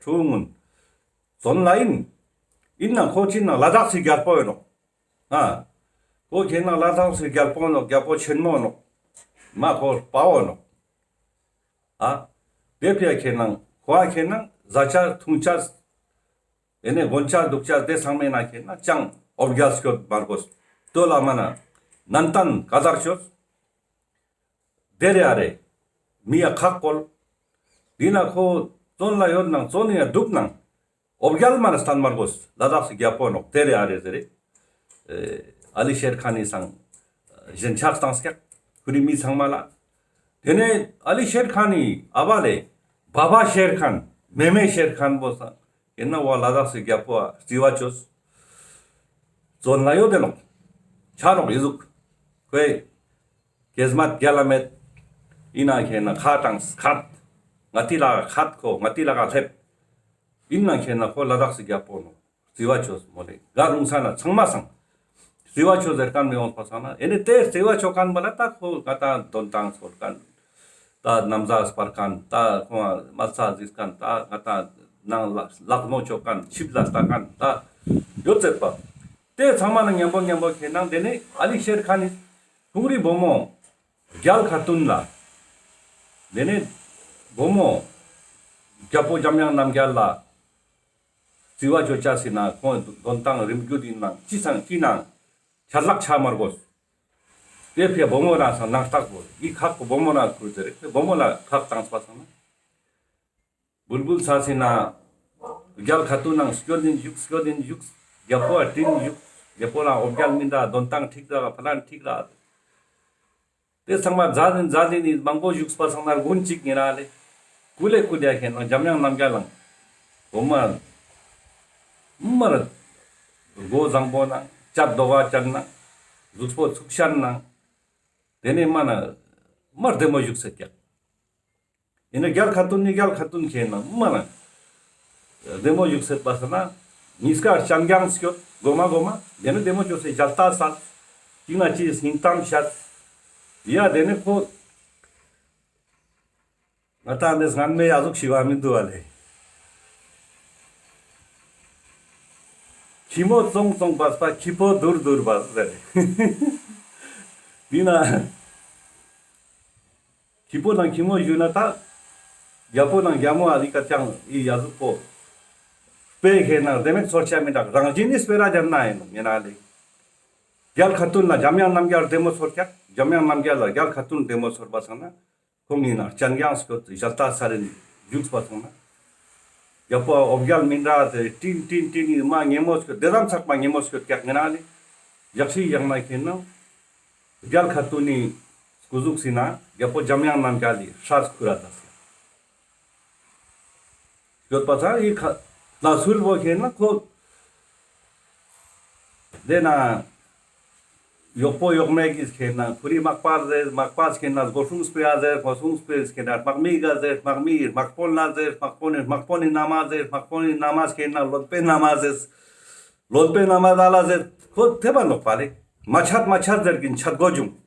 ཁྲུ་ངུན་བཙོན་ལ་ཨིན། ཨིན་ན་ཁོ་ཅི་ན་ལ་དྭགས་སི་རྒྱལ་པོ་ཨིན་ནོག་ཨ། ཁོ་ཁེ་ན་ལ་དྭགས་སི་རྒྱལ་པོ་ནོག་རྒྱལ་པོ་ཆེན་མོ་ནོག་མ་ཁོ་དཔའ་བོ་ནོག་ཨ། དེ་ཕི་ཡ་ཁེ་ན་ཁོ་ཨ་ཁེ་ན་ཟ་ཆ་འཐུང་ཆ་ཨེ་ནེ་གོན་ཆ་དུག་ཆ་དེ་ཚང་མེ་ན་ཁེ་ན་ཅང་འོ་བརྒྱལ་སྐྱོད་མ་དགོས། དོ་ལ་མ་ན་ནན་ཏན་ཀ་དག་ཤོད། དེ་རེ་ཨ་རེ། མི་ཡ་ཁག་བཀོལ། འི་ན་ཁོ་བཙོན་ལ་ཡོད་ནང་བཙོན་ཡ་དུག་ནང་འོ་བརྒྱལ་མ་ན་སྟན་མ་དགོས། ལ་དྭགས་སི་རྒྱལ་པོ་ནོག་དེ་རེ་ཨ་རེ་ཟེར་རེ། ཨ་ལི་ཤེར་ཁཱན་ནི་སང་ཞེན་ཆགས་བཏང་སྐྱག་ཁུ་རི་མི་ཚང་མ་ལ། དེ་ནེ་ཨ་ལི་ཤེར་ཁཱན་ནི་ཨ་བ་ལེ་བ་བ་ཤེར་ཁཱན་མེ་མེ་ཤེར་ཁཱན་བོ་སང་ཁེ་ན་བ་ལ་དྭགས་སི་རྒྱལ་པོ་ཨ་རྩི་བ་ཅོས། བཙོན་ལ་ཡོད་དེ་ནོག་ཆ་ནོག་འི་ཟུག་ཁོའི་ཀེས་མད་རྒྱལ་ལ་མེད། ཨིན་ན་ཁེ་ན་ཁ་བཏང་ཁ་ང་ཏི་ལ་ཁ་ཁོ་ང་ཏི་ལ་ཁ་ལེབ། ཨིན་ན་ཁེ་ན་ཁོ་ལ་དྭགས་སི་རྒྱལ་པོ་ནོག་རྩི་བ་ཅོས་མོ་ལེ་ག་རུང་ས་ན་ཚང་མ་སང་རྩི་བ་ཅོས་ཟེར་ཁན་མི་ཡོང་པ་སང་ན་ཨེ་ནེ་དེ་རྩི་བ་ཅོ་ཁན་བ་ལ་ད་ཁོ་ང་ཏང་དོན་ཏང་ཚོར་ཁན། ད་ན་བཟའ་སྤར་ཁན་ད་ཁོང་མ་ཚ་ཟིག་ཁན་ད་ང་ཏང་ནང་ལ་ལག་མོ་ཅོ་ཁན་ཆིབས་ལ་ལྟ་ཁན་ད་ཡོད་ཚད་པ། དེ་ཚང་མ་ན་ཉམ་པོ་ཉམ་པོ་ཁེ་ནང་དེ་ནེ་ཨ་ལི་ཤེར་ཁཱན་ནི་ཁོང་རི་བུ་མོ་རྒྱལ་ཁ་ཏུན་ལ། དེ་ནེ་བུ་མོ་རྒྱལ་པོ་འཇམ་དབྱངས་རྣམ་རྒྱལ་ལ་རྩི་བ་ཅོ་ཅ་སི་ན་ཁོང་དོན་ཏང་རིམ་རྒྱུད་ཨིན་ནང་ཅི་སང་ཅི་ནང་ཆ་ལག་ཆ་མ་དགོས། དེ་ཕི་བུ་མོ་རང་སང་ནང་རྟག་པོ་འི་ཁག་པོ་བུ་མོ་རང་ཁུར་ཟེར་རེ་བུ་མོ་ལ་ཁག་བཏང་པ་སང་ན། བུལ་བུལ་ཚ་སི་ན་རྒྱལ་ཁ་ཏུན་ནང་སྐྱོད་དིན་བཞུགས་སྐྱོད་དིན་བཞུགས་རྒྱལ་པོ་ཨ་དྲིན་བཞུགས་རྒྱལ་པོ་ལ་འོ་བརྒྱལ་མིན་ད་དོན་ཏང་ཁྲིག་ད་ཕ་ལན་ཁྲིག་ད། དེ་ཚང་མ་མཛད་དིན་མཛད་དིན་ནི་མང་པོ་བཞུགས་པ་སང་ན་དགུན་གཅིག་ཉེ་ར་ལེ། ཀུ་ལེ་ཀུ་ལེ་ཁེ་ན་འཇམ་དབྱངས་རྣམ་རྒྱལ་ལང་། བུ་མོ་མར་མགོ་བཟང་པོ་ནང་སྐྱབས་རྡོ་བ་ཅན་ནང་གཟུགས་པོ་ཚུགས་ཤན་ནང་། དེ་ནེ་མ་ན་མར་བདེ་མོ་བཞུགས་སེ་ཀྱག་ཡིན་ན་རྒྱལ་ཁ་ཏུན་ནི་རྒྱལ་ཁ་ཏུན་ཁེ་ན་མ་ན། བདེ་མོ་བཞུགས་སེ་པ་སང་ན་ཉིས་ཀ་སྤྱན་རྒྱང་སྐྱོད་གོ་མ་གོ་མ་དེ་ནེ་བདེ་མོ་བཅོས་སེ་ཞལ་ཏ་སལ། ཅིག་ན་ཅི་སྙིང་གཏམ་བཤད། ཡ་དེ་ནས་ཁོ་ང་ཏང་ནས་སྔན་མའི་ཡ་ཟུག་ཞི་བ་མི་འདུག་བ་ལེ། ཁྱི་མོ་ཙོང་ཙོང་བས་པ་ཁྱི་ཕོ་དུར་དུར་བས་ཟེར། འདི་ན་ཁྱི་ཕོ་དང་ཁྱི་མོ་ཞུ་ན་ད། རྒྱལ་པོ་དང་རྒྱལ་མོ་ཨ་ལི་ཀ་ཅང་ཨི་ཡ་ཟུག་པོ། དཔེ་ཁེ་ན་རྡེ་མེད་ཚོར་ཆ་མི་འདྲ་རང་བཞིན་ནི་སྤེ་ར་རྒྱབ་ན་ཡིན་ནོ་ཡིན་ན་ལེ། རྒྱལ་ཁ་ཏུན་ལ་འཇམ་དབྱངས་རྣམ་རྒྱལ་རྡེ་མོ་ཚོར་ཀྱག་འཇམ་དབྱངས་རྣམ་རྒྱལ་ལ་རྒྱལ་ཁ་ཏུན་རྡེ་མོ་ཚོར་པ་སང་ན། ཁོང་ངི་ན་སྤྱན་རྒྱང་སྐྱོད་ཞལ་ལྟ་ས་རིན་བཞུགས་པ་སང་ན། རྒྱལ་པོ་འོ་བརྒྱལ་མི་འདྲ་ཟེར་ཏིན་ཏིན་ཏིན་ནི་མ་ཉེ་མོ་སྐྱོད་དེ་དམ་ཚག་མ་ཉེ་མོ་སྐྱོད་ཀྱག་ངེ་ན་ལེ། ཡག་ཤི་ཡག་ན་ཁེ་ན། རྒྱལ་ཁ་ཏུན་ནི་སྐུ་གཟུགས་སི་ན་རྒྱལ་པོ་འཇམ་དབྱངས་རྣམ་རྒྱལ་ལི་སྲས་ཁུ་ར་ད་སེ། ཡོད་པ་ཚང་ཡི་ཁ་ལ་སུལ་བོ་ཁེ་ན་ཁོ། དེ་ན། གཡོག་པོ་གཡོག་མེ་གིས་ཁེ་ན་ཁུ་རི་མག་པ་ཟེར་མག་པ་ཁེ་ན་སྒོ་སྲུང་སྤེ་ཡ་ཟེར་སྒོ་སྲུང་སྤེ་ཁེ་ན་དམག་མི་ག་ཟེར་དམག་མི་དམག་དཔོན་ལ་ཟེར་དམག་དཔོན་ནི་དམག་དཔོན་ནི་ན་མ་ཟེར་དམག་དཔོན་ནི་ན་མ་ཁེ་ན་ལོན་པེ་ན་མ་ཟེར། ལོན་པེ་ན་མ་ཟ་ལ་ཟེར་ཁོ་ཐེ་བ་ནོག་པ་ལེ། མ་ཆད་མ་ཆད་ཟེར་གིན་ཆད་གོ་བྱུང་།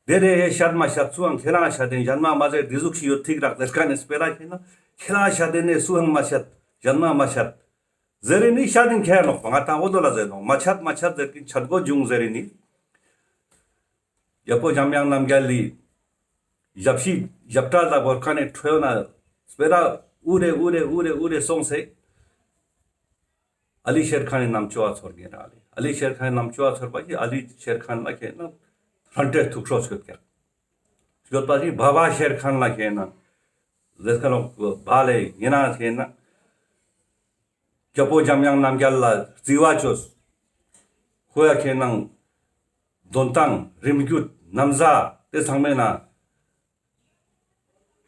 དེ་རེ་ཧེ་ཤད་མ་ཤད་སུའང་ཁྱེད་རང་ཤད་དེ་གཞན་མ་མ་ཟེར་དེ་ཟུག་ཤི་ཡོད་ཐིག་རག་ཟེར་ཀ་ནི་སྤེ་ར་ཁྱེད་ན་ཁྱེད་རང་ཤད་དེ་ནས་སུའང་མ་ཤད་གཞན་མ་མ་ཤད་ཟེར་རེ་ནི་ཤད་དེ་ཁྱེད་ནོག་པ་ང་ཏང་འོ་དོ་ལ་ཟེར་ནོག་མ་ཆད་མ་ཆད་ཟེར་གིན་ཆད་གོ་བྱུང་ཟེར་རེ་ནི་རྒྱལ་པོ་འཇམ་དབྱངས་རྣམ་རྒྱལ་ལི་ཞབས་ཕྱི་ཞབས་ཁྲ་ལ་བོར་ཀ་ནས་ཁྲོས་ན་སྤེ་ར་ཨུ་རེ་ཨུ་རེ་ཨུ་རེ་ཨུ་རེ་སོང་སེ། ཨ་ལི་ཤེར་ཁཱན་ནི་རྣམ་ཅོ་ཨ་ཚོར་ངེ་ར་ལེ། ཨ་ལི་ཤེར་ཁཱན་ནི་རྣམ་ཅོ་ཨ་ཚོར་པ་ཞིག་ཨ་ལི་ཤེར་ཁཱན་ལ་ཁེ་ན་ཧྲན་ཏེ་ཐུགས་ཁྲོ་སྐྱོད་ཀྱག་སྐྱོད་པ་ཞིག་བྷ་བྷ་ཤེར་ཁཱན་ལ་ཁེ་ན་ཟེར་ཁ་ལོ་བྷ་ལེ་ཡིན་ན་ཁེ་ན་རྒྱལ་པོ་འཇམ་དབྱངས་རྣམ་རྒྱལ་ལ་རྩི་བ་ཅོས། ཁོ་ཡ་ཁེ་ན་དོན་ཏང་རིམ་རྒྱུད་ན་བཟའ་དེ་ཚང་མེ་ན་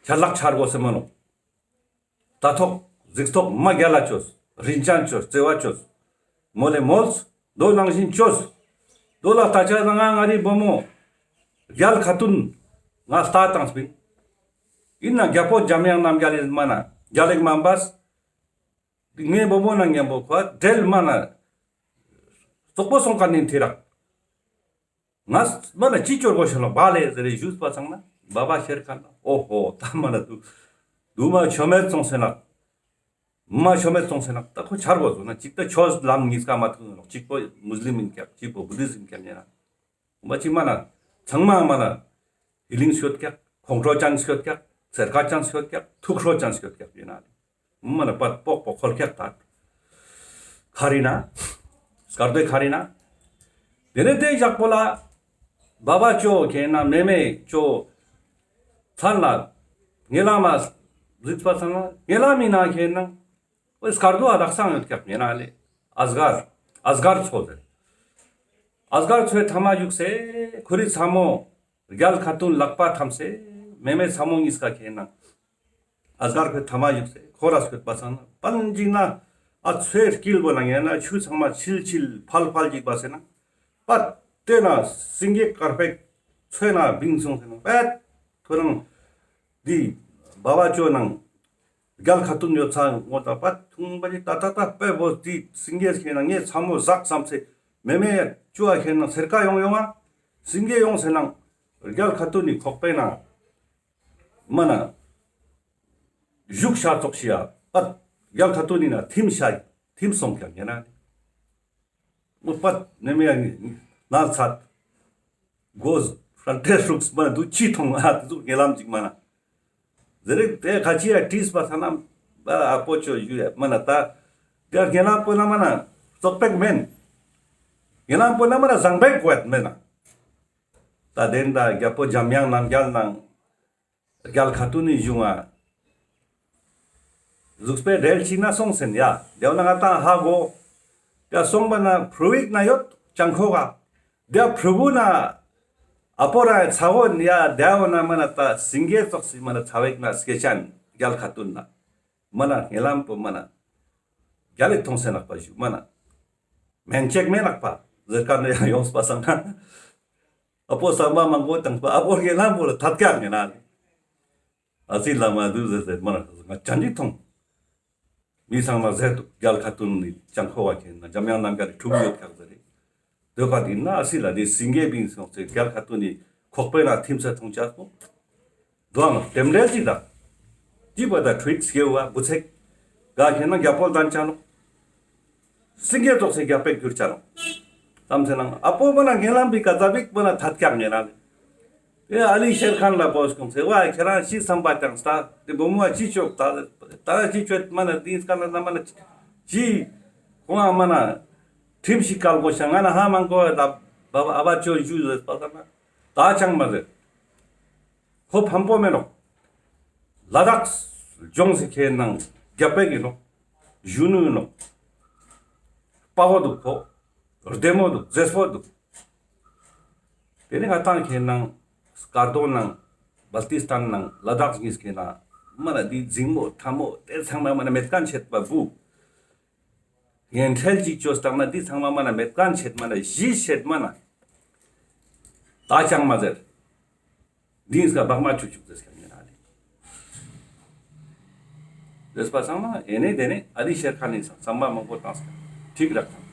ཆ་ལག་ཆར་གོ་སེ་མ་ནོ། ད་ཐོག་གཟིགས་ཐོག་མ་རྒྱལ་ལ་ཅོས། རིན་ཅན་ཅོས་བརྩེ་བ་ཅོས། མོལ་ལེ་མོལ། དོ་ནང་བཞིན་ཅོས། དོ་ལ་ལྟ་ཆ་ང་ང་རི་བུ་མོ། རྒྱལ་ཁ་ཏུན། ང་ལྟ་དང་སྤིན། ཡིན་ན་རྒྱལ་པོ་འཇམ་དབྱངས་རྣམ་རྒྱལ་ལི་མ་ན་རྒྱལ་ལེགས་མ་འབས། ངའི་བུ་མོ་ན་ངའི་བུ་ཁོ་འབྲེལ་མ་ན། རྩོག་པོ་སོང་ཀ་ནིན་ཐི་རག་ང་མ་ན་ཅི་ཅོར་གོ་ཤ་ལོ་བྷ་ལེ་ཟེར་རེ་ཞུས་པ་ཚང་ན་བྷ་བྷ་ཤེར་ཁཱན་ལ་ཨོ་ཧོ་ད་མ་ན་དུ་དུ་མ་ཆོ་མེད་སོང་སེ་ན། མ་ཆོ་མེད་སོང་སེ་ན་ད་ཁོ་ཆར་གོ་སོང་ན་ཅིག་ད་ཆོས་ལམ་ཉིས་ཀ་མ་ཐུག་ནོ་ཅིག་པོ་མུས་ལིམ་ཡིན་ཀྱག་ཅིག་པོ་བུ་དིསྟ་ཡིན་ཀྱག་ཉེ་ན། མ་ཅིག་མ་ན་ཚང་མ་མ་ན་ཧི་ལིང་སྐྱོད་ཀྱག་ཁོང་ཁྲོ་ཅན་སྐྱོད་ཀྱག་ཚེར་ཁ་ཅན་སྐྱོད་ཀྱག་ཐུགས་ཁྲོ་ཅན་སྐྱོད་ཀྱག་ཡིན་ན། མ་ན་པད་པོག་པོ་ཁོལ་ཁྱག་ཐག་ཁ་རི་ན། སྐར་རྡོའི་ཁ་རི་ན། དེ་ནས་དེ་ཞག་པོ་ལ། བྷ་བྷ་ཅོ་ཁེ་ན་མེ་མེ་ཅོ། ཚར་ལ། ངེ་ལ་མ། གཟིགས་པ་ཚང་ན་ངེ་ལ་མི་ན་ཁེ་ན། འོ་སྐར་རྡོ་ཨ་རག་སང་ཡོད་ཀྱག་ངེ་ན་ལེ། ཨ་སྒར། ཨ་སྒར་ཚོ་ཟེར། ཨ་སྒར་ཚོའི་ཐ་མ་བཞུགས་སེ་ཁོ་རི་ཚ་མོ། རྒྱལ་ཁ་ཏུན་ལག་པ་འཐམས་སེ་མེ་མེ་ཚ་མོ་གཉིས་ཀ་ཁེ་ན། ཨ་སྒར་ཁོའི་ཐ་མ་བཞུགས་སེ་ཁོ་ར་སྐྱོད་པ་སང་ན་པན་ཅིག་ན་ཨ་ཚོའི་དཀྱིལ་བོ་ལ་ངེ་ན་ཆུ་ཚང་མ་ཆིལ་ཆིལ་ཕལ་ཕལ་ཅིག་པ་སེ་ན་པད་དེ་ན་སེང་གེ་དཀར་པོའི་ཚོའི་ན་བིང་སོང་སེ་ན་པད་ཐོ་རང་འདི་བྷ་བྷ་ཅོ་ནང་རྒྱལ་ཁ་ཏུན་ཡོད་ཚ་ངོ་ད་པད་ཐུང་པ་ཅིག་ཏ་ཏ་ཏ་པད་བོ་དེ་སེང་གེ་ཁེ་ན་ངེ་ཚ་མོ་ཟག་བསམ་སེ་མེ་མེ་ཅོ་ཨ་ཁེ་ན་སེར་ཀ་ཡོང་ཡོང་ཨ་སེང་གེ་ཡོང་སེ་ན་རྒྱལ་ཁ་ཏུན་ནི་ཁོག་པའི་ན། མ་ན། བཞུགས་ཤ་ཙོགས་ཤི་ཡ་པད་རྒྱལ་ཁ་ཏུན་ནི་ན་ཐིམ་ཤ་ཐིམ་སོང་ཀྱང་ཡིན་ན། མོ་པད་ནེ་མི་ཡ་ན་ཚད། གོས་ཧྲན་ཏེ་ཧྲུགས་མ་ན་དུ་ཅི་ཐོང་ཨ་དུ་ངེ་ལམ་ཅིག་མ་ན། ཟེར་རིག་དེ་ཁ་ཅི་ཡ་བྲིས་པ་ཐ་ན་ཨ་པོ་ཅོ་ཡུ་ཡ་མ་ན་ད། དེ་ངེ་ལམ་པོ་ན་མ་ན་ཙོག་པེག་མེན། ངེ་ལམ་པོ་ན་མ་ན་བཟང་པེག་གོད་མེན་ན། ད་དེན་ད་རྒྱལ་པོ་འཇམ་དབྱངས་རྣམ་རྒྱལ་ནང་། རྒྱལ་ཁ་ཏུན་ནི་གཞུང་ང་། གཟུགས་པོའི་འབྲེལ་ཅིག་ན་སོང་སེན་ཡ། དེའོ་ན་ང་ཏང་ཧ་གོ། དེ་སོང་པ་ན་ཕྲུ་གུ་ན་ཡོད་ཅང་ཁོ་ག། དེ་ཕྲུ་གུ་ན། ཨ་པོ་ར་ཚ་བོ་ཡ་དེའོ་ན་མ་ན་ད་སིང་གེ་ཙོགས་སི་མ་ན་ཚ་བེག་ན་སྐྱེ་ཅན་རྒྱལ་ཁ་ཏུན་ན། མ་ན་ངེ་ལམ་པོ་མ་ན། རྒྱལ་ལེགས་མཐོང་སེ་ནག་པ་ཞུ་མ་ན། མན་ཆད་མེ་ནག་པ་ཟེར་ཀ་ནེ་ཡང་ཡོངས་པ་སང་ན། ཨ་པོ་བསམ་པ་མང་པོ་བཏང་པ་ཨ་པོ་ངེ་ལམ་པོ་ལ་ཐད་ཀ་ངེ་ན་ལེ། ཨ་ཙི་བླ་མ་དུ་ཟེར་ཟེར་མ་ན་ང་ཅང་ཅིག་མཐོང་། མི་ཚང་མ་ཟེར་འདུག་རྒྱལ་ཁ་ཏུན་ནི་ཅང་ཁོ་བ་ཁེ་ན་འཇམ་དབྱངས་རྣམ་རྒྱལ་ལི་ཕྲུ་གུ་ཡོད་ཀྱག་ཟེར་རེ། དོ་ཀ་དེ་ན་ཨ་སི་ལ་དེ་སིང་གེ་བིང་སོང་ཚེ་རྒྱལ་ཁ་ཏུ་ནི་ཁོག་པའི་ན་ཐིམ་ས་ཐོང་ཆ་སོང་། དོའང་རྟེན་འབྲེལ་ཅིག་དང་། ཅི་པ་དང་ཁྲུས་སྐྱེ་བ་བུ་ཚེག་ག་ཁེ་ན་རྒྱལ་པོ་ལྡན་ཆ་ནོག། སིང་གེ་ཙོགས་སེ་རྒྱལ་པོ་གྱུར་ཆ་ནོག། ཙམ་ཟེར་ན་ཨ་པོ་མ་ན་ངན་ལམ་པི་ཀ་ཙ་པིག་མ་ན་ཐད་ཀྱག་ངེ་ར་ལེ། ཨེ་ཨ་ལི་ཤེར་ཁཱན་ལ་པོ་སྐྱོང་ཚེ་བ་ཁྱེ་རང་ཤི་སམ་པ་ཀྱང་སྟ་དེ་བུ་མོ་ཅི་ཆོག་ད་ད་ཅི་ཆོད་མ་ན་དེ་སྐ་ན་ན་མ་ན་ཅི་ཁོང་ཨ་མ་ན་ཁྲིམས་ཤིག་བཀལ་གོ་ཤ་ང་ན་ཧ་མང་གོ་ད་བ་ཨ་བ་ཅོ་ཞུ་ཟེར་པ་ད་ན་ད་ཅང་མ་ཟེར། ཁོ་ཕམ་པོ་མེ་ནོག། ལ་དྭགས་ལྗོངས་སི་ཁེ་ནང་རྒྱལ་པོ་གི་ནོག། གཞོན་ནུ་ནོག། དཔའ་བོ་འདུག་ཁོ། བདེ་མོ་འདུག། མཛེས་པོ་འདུག། དེ་ནི་ང་ཏང་ཁེ་ནང་སྐར་རྡོ་ནང་བལ་ཏི་སྟན་ནང་ལ་དྭགས་གཉིས་ཁེ་ནང་མ་ན་དེ་འཛིང་མོ་ཐ་མོ་དེ་ཚང་མ་མ་ན་མེད་ཁན་ཆད་པ་བུ། ངན་ཁྲེལ་ཅིག་ཅོས་བཏང་ན་འདི་ཚང་མ་མ་ན་མེད་ཁན་ཆད་མ་ན་གཞི་ཆད་མ་ན། ད་ཅང་མ་ཟེར། འདི་ནི་སྐ་བག་མ་ཆུག་ཆུག་ཟེར་ཁན་ཡིན་ན་ལེ། ཟེར་པ་སང་ན་ཨེ་ནེ་དེ་ནེ་ཨ་ལི་ཤེར་ཁཱན་ནི་སང་བསམ་པ་མང་པོ་བཏང་སྐ་ཐིག་རག་ཐང་།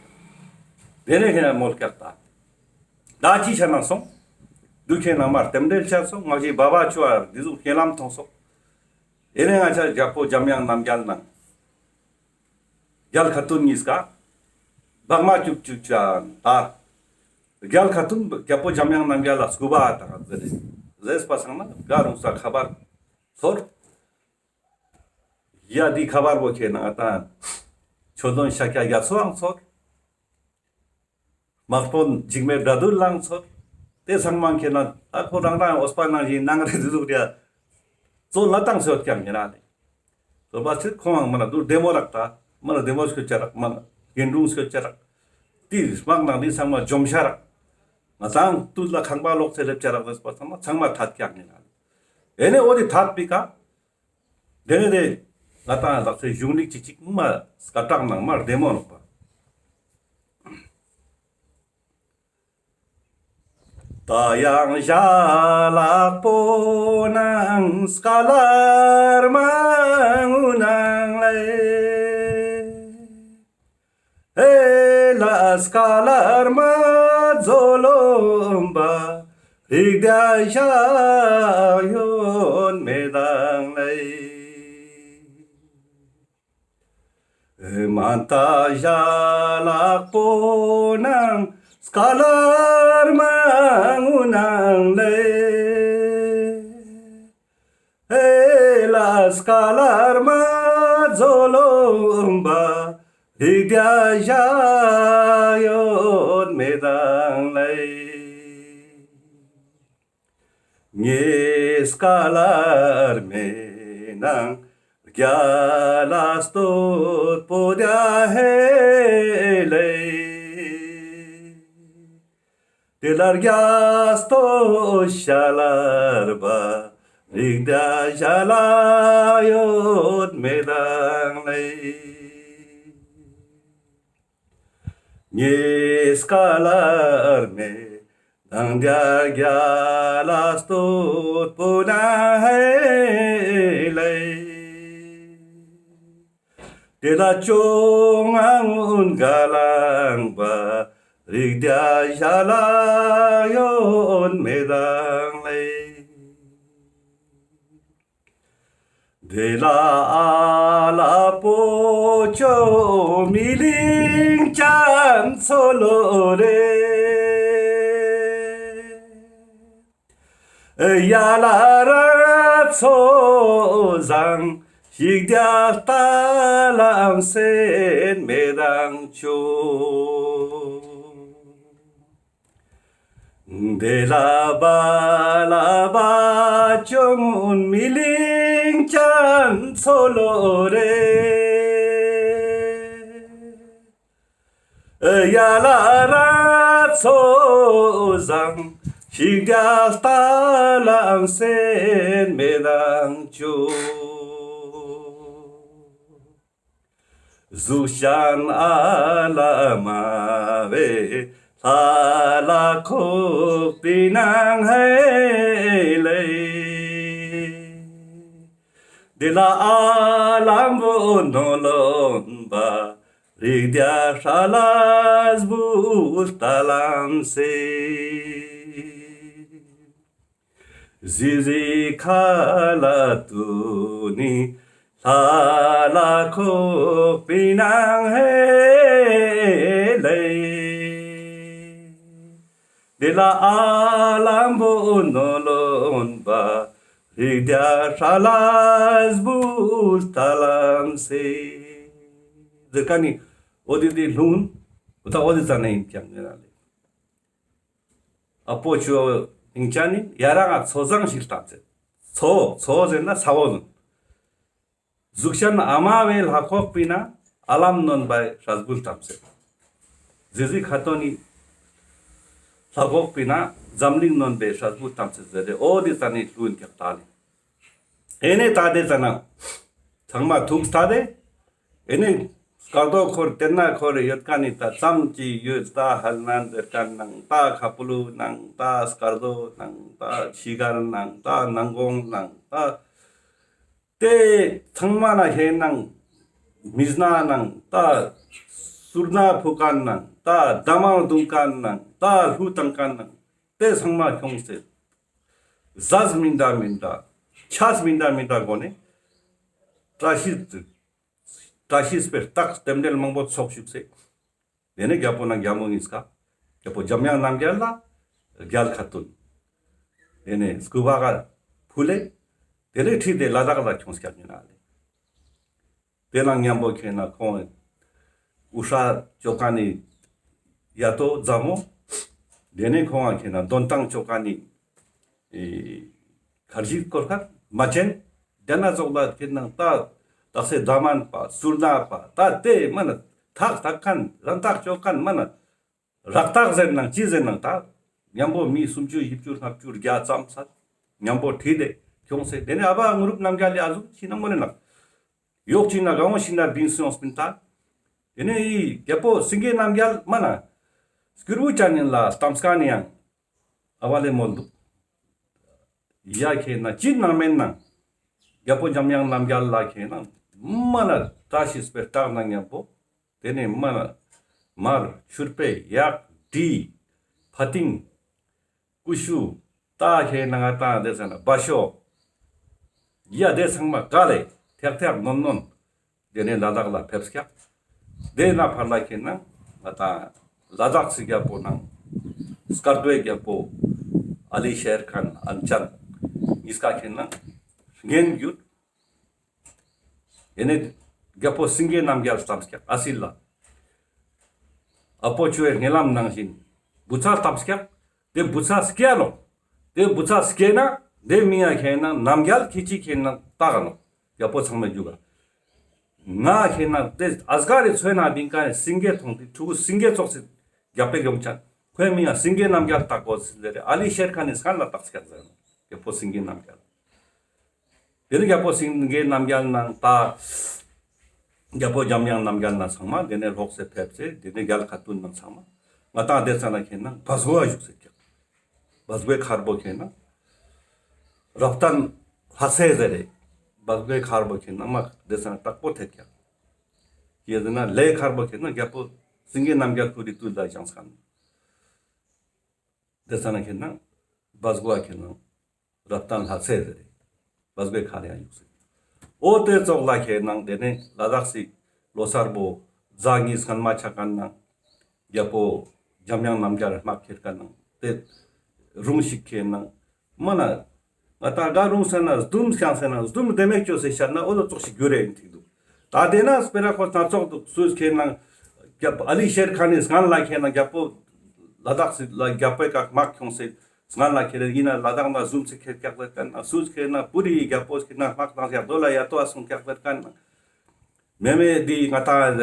དེ་ནེ་ཁེ་ན་མོལ་སྐྱག་ད། ད་ཅི་ཆ་ན་སོང་། དུ་ཁེ་ན་མར་རྟེན་འབྲེལ་ཆ་སོང་། ང་ཞིག་བ་བ་ཆུ་བར་འདི་ཟུག་ཁེ་ལམ་ཐོང་སོང་། ཨེ་ནེ་ང་ཆ་རྒྱལ་པོ་འཇམ་དབྱངས་རྣམ་རྒྱལ་ནང་། རྒྱལ་ཁ་ཏུན་གཉིས་ཀ་བག་མ་ཅུག་ཅུག་ཅན་ད། རྒྱལ་ཁ་ཏུན་རྒྱལ་པོ་འཇམ་དབྱངས་རྣམ་རྒྱལ་ལ་སྐུ་པ་དང་ཟེར་ཟེར་པ་སང་ན་ག་རུང་ས་ཁ་པར་ཚོར། ཡ་འདི་ཁ་པར་བོ་ཁེ་ན་ད་ཆོས་དོན་ཤཱཀྱ་རྒྱ་མཚོའང་ཚོར། དམག་དཔོན་འཇིགས་མེད་དགྲ་འདུལ་ལའང་ཚོར། དེ་ཚང་མ་ཁེ་ན་ད་ཁོ་རང་རང་འོས་པ་ནང་བཞིན་ནང་རེ་འདི་ཟུག་རེ་གཙོ་ལ་བཏང་སེ་ཡོད་ཀྱག་ཡིན་ན་ལེ། ལོ་པ་ཚེ་ཁོང་མ་ན་དུ་བདེ་མོ་རག་ད། མ་ན་བདེ་མོ་སྐྱོད་ཅ་རག། མ་ན་རྒན་སྲུང་སྐྱོད་ཅ་རག། དེ་དམག་ནང་དེ་ཚང་མ་འཇོམས་ཤ་རག། ང་ཚང་དུས་ལ་ཁང་པ་ལོག་ཚེ་སླེབས་ཅ་རག་ཟེར་པ་ཚང་མ་ཚང་མ་ཐད་ཀྱག་ཡིན་ན་ལེ། ཨེ་ནེ་འོ་དེ་ཐད་པི་ཀ། དེ་ནེ་དེ་ང་ཏང་ལག་ཚེ་གཞུང་ལིག་ཅིག་ཅིག་མ་སྐད་གྲགས་ནང་མ་བདེ་མོ་ནོག་པ། ད་ཡང་ཞལ་ལག་པོ་ནང་སྐལ་ལར་མ་ངུ་ནང་ལེ། ཨེ་ལ་སྐལ་ལར་མ་ཛོ་ལོམ་པ་རིག་དེ་ཞག་ཡོད་མེད་དང་ལེ། མ་ད་ཞལ་ལག་པོ་ནང་སྐལ་ལར་མ་ངུ་ནང་ལེ། ཨེ་ལ་སྐལ་ལར་མ་ཛོ་ལོམ་པ་རིག་དེ་ཞག་ཡོད་མེད་དང་ལེ། ངའི་སྐལ་ལར་མེ་ནང་རྒྱལ་ལ་སྟོད་པོ་དེ་ཧེ་ལེ། དེ་ལ་རྒྱལ་སྟོད་ཞལ་ལར་བ་རིག་དེ་ཞལ་ལ་ཡོད་མེད་དང་ལེ། ངའི་སྐལ་ལར་མེ་ནང་དེ་རྒྱལ་ལ་སྟོད་པོ་ན་ཧེ་ལེ། དེ་ལ་ཅོ་ང་ངུན་ག་ལང་བ་རིག་དེ་ཞལ་ལ་ཡོད་མེད་དང་ལེ། དེ་ལ་ཨ་ལ་པོ་ཅོ་མི་ལིང་ཅན་ཚོ་ལོ་རེ། ཡ་ལ་ར་ཚོ་བཟང་ཞིག་དེ་ལྟ་ལམ་སེན་མེད་དང་ཅོ། དེ་ལ་བ་ལ་བ་ཅོ་མི་ལིང་ཅན་ཚོ་ལོ་རེ། ཡ་ལ་ར་ཚོ་བཟང་ཞིག་དེ་ལྟ་ལམ་སེན་མེད་དང་ཅོ། གཟུགས་ཅན་ཨ་ལ་མ་བེ་ལྷ་ལ་ཁོག་པའི་ནང་ཧེ་ལེ། དེ་ལ་ཨ་ལམ་བོ་ནོ་ལོན་པ་ རིགས་བརྒྱ་ཧྲ་ལ་སྦུལ་ལྟ་ལམ་སེ། ཟི་ཟི་ཁ་ལ་ཏུ་ནི་ལྷ་ལ་ཁོག་པའི་ནང་ཧེ་ལེ། དེ་ལ་ཨ་ལམ་བོ་ནོ་ལོན་པ། རིགས་བརྒྱ་ཧྲ་ལ་སྦུལ་ལྟ་ལམ་སེ། ཟེར་ཁན་ནི་འོ་དེ་དེ་ལུང་འོ་ད་འོ་དེ་ཙ་ན་ཡིན་ཀྱང་ཡིན་ན་ལེ། ཨ་པོ་ཆུ་ཡིན་ཀྱང་ནི་ཡ་རང་ང་མཚོ་བཟང་ཞིག་ལྟ་ཚེ། མཚོ་མཚོ་ཟེར་ན་ས་བོ་ཟེར། གཟུགས་ཅན་ཨ་མ་བའི་ལྷ་ཁོག་པའི་ནང་ཨ་ལམ་ནོན་པའི་ཧྲ་སྦུལ་ལྟམས་སེ། ཟི་ཟི་ཁ་ཏོ་ནི་ལྷ་ཁོག་པའི་ནང་འཛམ་གླིང་ནོན་པའི་ཧྲ་སྦུལ་ལྟམས་སེ་ཟེར་ཏེ་འོ་དེ་ཙ་ནི་ལུང་ཀྱག་ད་ལེ། ཨེ་ནེ་ད་དེ་ཙ་ན་ཚང་མ་ཐུགས་ཐད་དེ། ཨེ་ནེ་སྐར་རྡོ་འཁོར་དེ་ན་འཁོར་ཡོད་ཁན་ནི་ད་ཙམ་གྱི་ཡོད། ད་ཧལ་ནན་ཟེར་ཁན་ནང་ད་ཁ་པུ་ལུ་ནང་ད་སྐར་རྡོ་ནང་ད་ཤི་གར་ནང་ད་ནང་གོང་ནང་ད། དེ་ཚང་མ་ན་ཧེ་ནང་མིས་ན་ནང་ད་སུར་ན་ཕུ་ཁན་ནང་ད་ད་མང་རྡུང་ཁན་ནང་ད་ལྷུ་ཏང་ཁན་ནང་དེ་ཚང་མ་ཁྱོངས་སེ། ཟས་མི་འདྲ་མི་འདྲ་ཆས་མི་འདྲ་མི་འདྲ་སྒོ་ནས་བཀྲ་ཤིས་བཀྲ་ཤིས་པའི་རྟགས་རྟེན་འབྲེལ་མང་པོ་ཚོགས་བཅུག་སེ། དེ་ནས་རྒྱལ་པོ་ནང་རྒྱལ་མོ་གཉིས་ཀ་རྒྱལ་པོ་འཇམ་དབྱངས་རྣམ་རྒྱལ་ལ་རྒྱལ་ཁ་ཏུན། དེ་ནས་སྐུ་པ་ག་ཕུལ་ལེ། དེ་ནས་ཁྲིད་དེ་ལ་དྭགས་ལ་ཁྱོངས་སྐྱག་ཉིན་ལེ། དེ་ནང་མཉམ་པོ་ཁེ་ན་ཁོང་དབུ་ཧྲ་ཅོ་ཁན་ནི་ཡ་ཏོ་ཛ་མོ། དེ་ནས་ཁོང་ང་ཁེ་ན་དོན་ཏང་ཅོ་ཁན་ནི་ཨེ་ཁར་ཇི་སྐོར་ཁ་མ་ཅན། དེ་ན་ཙོགས་ལ་ཁེ་ན་ད་དག་སེ་ད་མན་པ་སུར་ན་པ་ད་དེ་མ་ན་ཐག་ཐག་ཁན་རང་ཐག་ཅོ་ཁན་མ་ན་རག་ཐག་ཟེར་ནང་ཅི་ཟེར་ནང་ད་མཉམ་པོ་མི་སུམ་ཅུ་བཞི་བཅུ་ལྔ་བཅུ་བརྒྱ་ཙམ་ས་མཉམ་པོ་ཁྲིད་དེ་ཁྱོངས་སེ། དེ་ནས་ཨ་བ་དངོས་གྲུབ་རྣམ་རྒྱལ་ལི་ཨ་ཟུག་ཕྱི་ནང་མོ་ནས་ནང་ཡོག་ཅིག་ན་གང་བོ་ཞིག་ན་བིང་སོང་སྤིན་ད། དེ་ནས་ཡི་རྒྱལ་པོ་སེང་གེ་རྣམ་རྒྱལ་མ་ན་སྐྱུར་བུ་ཅན་ཡིན་ལ་གཏམ་སྐད་ནི་ཡང་ཨ་བ་ལེ་མོལ་འདུག། ཡ་ཁེ་ན་ཅི་ནང་མེན་ནང་རྒྱལ་པོ་འཇམ་དབྱངས་རྣམ་རྒྱལ་ལ་ཁེ་ན་མ་ན་བཀྲ་ཤིས་པའི་རྟགས་ནང་མཉམ་པོ། དེ་ནས་མ་ན་མར་ཕྱུར་པའི་གཡག་འབྲི་ཕ་ཏིང་ཀུ་ཤུ་ད་ཁེ་ན་ང་ཏང་དེ་ཟ་ན་བ་ཤོ་ཡ་དེ་ཚང་མ་ག་ལེ་ཐེག་ཐེག་ནོན་ནོན། དེ་ནས་ལ་དྭགས་ལ་ཕེབས་སྐྱག། དེ་ན་ཕར་ལ་ཁེ་ན་ང་ཏང་ལ་དྭགས་སི་རྒྱལ་པོ་ནང་སྐར་རྡོའི་རྒྱལ་པོ་ཨ་ལི་ཤེར་ཁཱན་ཨན་ཅན་གཉིས་ཀ་ཁེ་ན་རྒྱན་བརྒྱུད། དེ་ནས་རྒྱལ་པོ་སེང་གེ་རྣམ་རྒྱལ་ལྟམས་སྐྱག་ཨ་སི་ལ། ཨ་པོ་ཆུའི་ངན་ལམ་ནང་བཞིན་བུ་ཚ་ལྟམས་སྐྱག། དེ་བུ་ཚ་སྐྱེ་ནོག། དེ་བུ་ཚ་སྐྱེ་ན་དེ་མི་ཡ་ཁེ་ན་རྣམ་རྒྱལ་ཁེ་ཅི་ཁེ་ན་ལྟ་ག་ནོག། རྒྱལ་པོ་ཚང་མའི་རྒྱུད་ག། ང་ཁེ་ན་དེ་ཨ་སྒ་རི་ཚོའི་ནང་བིང་ཀ་ནས་སེང་གེ་མཐོང་དེ་ཕྲུ་གུ་སེང་གེ་ཙོགས་སི་རྒྱལ་པོའི་ཡོང་ཆ། ཁོའི་མི་ཡ་སེང་གེ་རྣམ་རྒྱལ་ལྟ་གོ་ཟེར་རེ་ཨ་ལི་ཤེར་ཁཱན་ནི་སྐན་ལ་བཏགས་སྐྱག་ཟེར་ནོག། རྒྱལ་པོ་སེང་གེ་རྣམ་རྒྱལ། དེ་ནས་རྒྱལ་པོ་སེང་གེ་རྣམ་རྒྱལ་ནང་ད་རྒྱལ་པོ་འཇམ་དབྱངས་རྣམ་རྒྱལ་ནང་ཚང་མ་དེ་ནས་ལོག་སེ་ཕེབས་སེ་དེ་ནས་རྒྱལ་ཁ་ཏུན་ནང་ཚང་མ་ང་ཏང་དེ་ཚ་ན་ཁེ་ན་བ་སྒོ་བ་བཞུགས་སེ་ཀྱག། བ་སྒོའི་མཁར་པོ་ཁེ་ན་རབ་བརྟན་ལྷ་སྲས་ཟེར་རེ། བ་སྒོའི་མཁར་པོ་ཁེ་ན་མ་དེ་ཚ་ན་དྲག་པོ་ཐེབས་ཀྱག། ཡེ་ཟེར་ན་ལས་མཁར་པོ་ཁེ་ན་རྒྱལ་པོ་སེང་གེ་རྣམ་རྒྱལ་ཁོ་རི་ཏུ་ལ་བཞེངས་ཁན། དེ་ཚ་ན་ཁེ་ན་བ་སྒོ་བ་ཁེ་ན་རབ་བརྟན་ལྷ་སྲས་ཟེར་རེ། བ་སྒོའི་མཁར་ཡང་བཞུགས་སེ། འོ་དེ་ཙོགས་ལ་ཁེ་ན་དེ་ནས་ལ་དྭགས་སི་ལོ་གསར་པོ་ཟླ་གཉིས་སྔན་མ་ཆ་ཁན་ནང་རྒྱལ་པོ་འཇམ་དབྱངས་རྣམ་རྒྱལ་དམག་ཁྱེར་ཁན་ནང་དེ་རུང་ཞིག་ཁེ་ན་མ་ན་ང་ཏང་ག་རུང་ཟེར་ན་ཟླུམ་ཤང་ཟེར་ན་ཟླུམ་དེ་མེད་ཅོ་སེ་ཤར་ན་འོ་དོ་ཙོགས་ཤིག་གྱུར་རེ་ཡིན་ཐིག་འདུག། ད་དེ་ན་སྤེ་ར་ཁོ་སྣ་ཚོགས་འདུག། སུས་ཁེ་ན་རྒྱལ་པོ་ཨ་ལི་ཤེར་ཁཱན་ནི་སྔན་ལ་ཁེ་ན་རྒྱལ་པོ་ལ་དྭགས་སི་ལ་རྒྱལ་པོའི་ཀ་དམག་ཁྱོངས་སེ་སྔན་ལ་ཁེ་ན་ཡིན་ན་ལ་དྭགས་ན་ཟུམ་སེ་ཁེ་ཀྱག་ཟེར་ཁན་ན་སུས་ཁེ་ན་པུ་རི་རྒྱལ་པོ་ཁེ་ན་དམག་དང་ཡག་དོ་ལ་ཡ་ཏོ་ཨ་སོང་ཀྱག་ཟེར་ཁན་ན་མེ་མེ་དེ་ང་ཏང་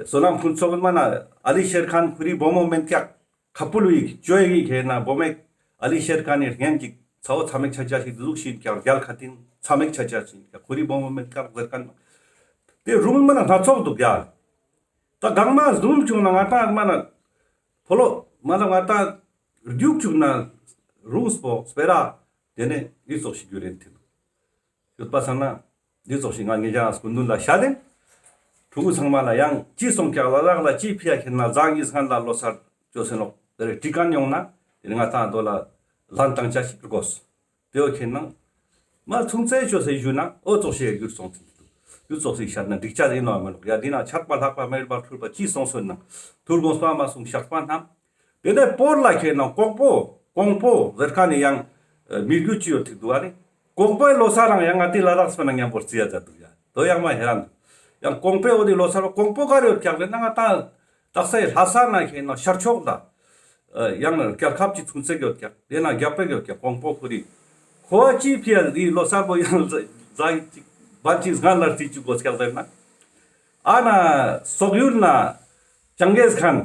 སོ་ལམ་ཕུན་ཚོགས་མ་ན་ཨ་ལི་ཤེར་ཁཱན་ཁོ་རི་བུ་མོ་མེན་ཀྱག། ཁ་པུ་ལུ་ཡིག་ཅོ་ཡིག་ཁེ་ན་བུ་མེ་ཨ་ལི་ཤེར་ཁཱན་ནི་རྒྱན་གྱི་ཚ་བོ་ཚ་མེག་ཆ་ཆ་ཞིག་འདུག་ཤིག་ཀྱང་རྒྱལ་ཁ་ཏིན་ཚ་མེག་ཆ་ཆ་ཞིག་ཀྱང་ཁོ་རི་བུ་མོ་མེན་ཀྱག་ཟེར་ཁན་ན་དེ་རུང་མ་ན་སྣ་ཚོགས་འདུག་ཡ། ད་གང་མ་ཟུམ་བྱུང་ན་ང་ཏང་མ་ན་ཕོ་ལོ་མ་ན་ང་ཏང་རྒྱུག་བཅུག་ན་རུང་སྤོ་སྤེ་ར་དེ་ནས་འི་ཙོགས་ཤིག་རྒྱུ་རེན་ཐིན་ཡོད་པ་ས་ན་འི་ཙོགས་ཤིག་ང་ངེ་ཅག་སྐུ་མདུན་ལ་ཤ་ལེན། ཕྲུ་གུ་ཚང་མ་ལ་ཡང་ཅི་སོང་ཀྱག་ལ་དྭགས་ལ་ཅི་ཕི་ཡ་ཁེན་ན་ཟ་ངི་སྔན་ལ་ལོ་སར་ཅོ་སེ་ནོག་དེ་རེ་ཀྲི་ཀན་ཡོང་ན་དེ་རེ་ང་ཏང་དོ་ལ་ལན་ཏང་ཆ་ཞིག་དགོས། དེ་བོ་ཁེན་ན་མ་ཚུན་ཚེ་ཅོ་སེ་ཞུ་ན་འོ་ཙོགས་ཤིག་ཡུལ་སོང་ཚིག་ཡུལ་ཙོགས་ཤིག་ཤར་ན་འགྲིག་ཆ་ཡིན་ནོ་མི་ནོག་ཡ། དེ་ན་ཆགས་པ་ལྷག་པ་མེད་པར་གྲོལ་བ་ཅི་སོང་སོན་ན་ཐུར་དགོངས་པ་མ་གསུངས་བཤགས་པ་རྣམས། དེ་ནས་བོད་ལ་ཁེན་ན་ཀོང་པོ་ཀོང་པོ་ཟེར་ཁན་ནི་ཡང་མི་རྒྱུད་ཅི་ཡོད་ཐིག་འདུག་ཨ་ནི། ཀོང་པོའི་ལོ་སར་རང་ཡང་ང་ཏི་ལ་དྭགས་སི་ནང་མཉམ་པོ་རྩི་ཡ་ཛད་འདུག་ཡ། དོ་ཡང་མ་ཧེ་རན་འདུག། ཡང་ཀོང་པོའི་འོ་དེ་ལོ་སར་བོ་ཀོང་པོ་ག་རེ་ཡོད་ཀྱག་ལེ་ན་ང་ཏང་དག་ས་ཡི་ལྷ་ས་ན་ཁེན་ན་ཤར་ཕྱོགས་ལ་ཡང་རྒྱལ་ཁབ་ཅིག་ཚུན་ཚེ་ཡོད་ཀྱག། དེ་ན་རྒྱལ་པོ་ཡོད་ཀྱག་ཀོང་པོ་ཁོ་རི། ཁོ་བ་ཅི་ཕི་ཡ་དེ་ལོ་སར་བོ་ཡང་ཟ་ཅིག་བན་ཅིག་སྔན་ལ་རྩི་ཅིག་དགོས་ཀྱག་ཟེར་ན། ཨ་ན་སོག་ཡུལ་ན་ཅང་གེས་ཁན།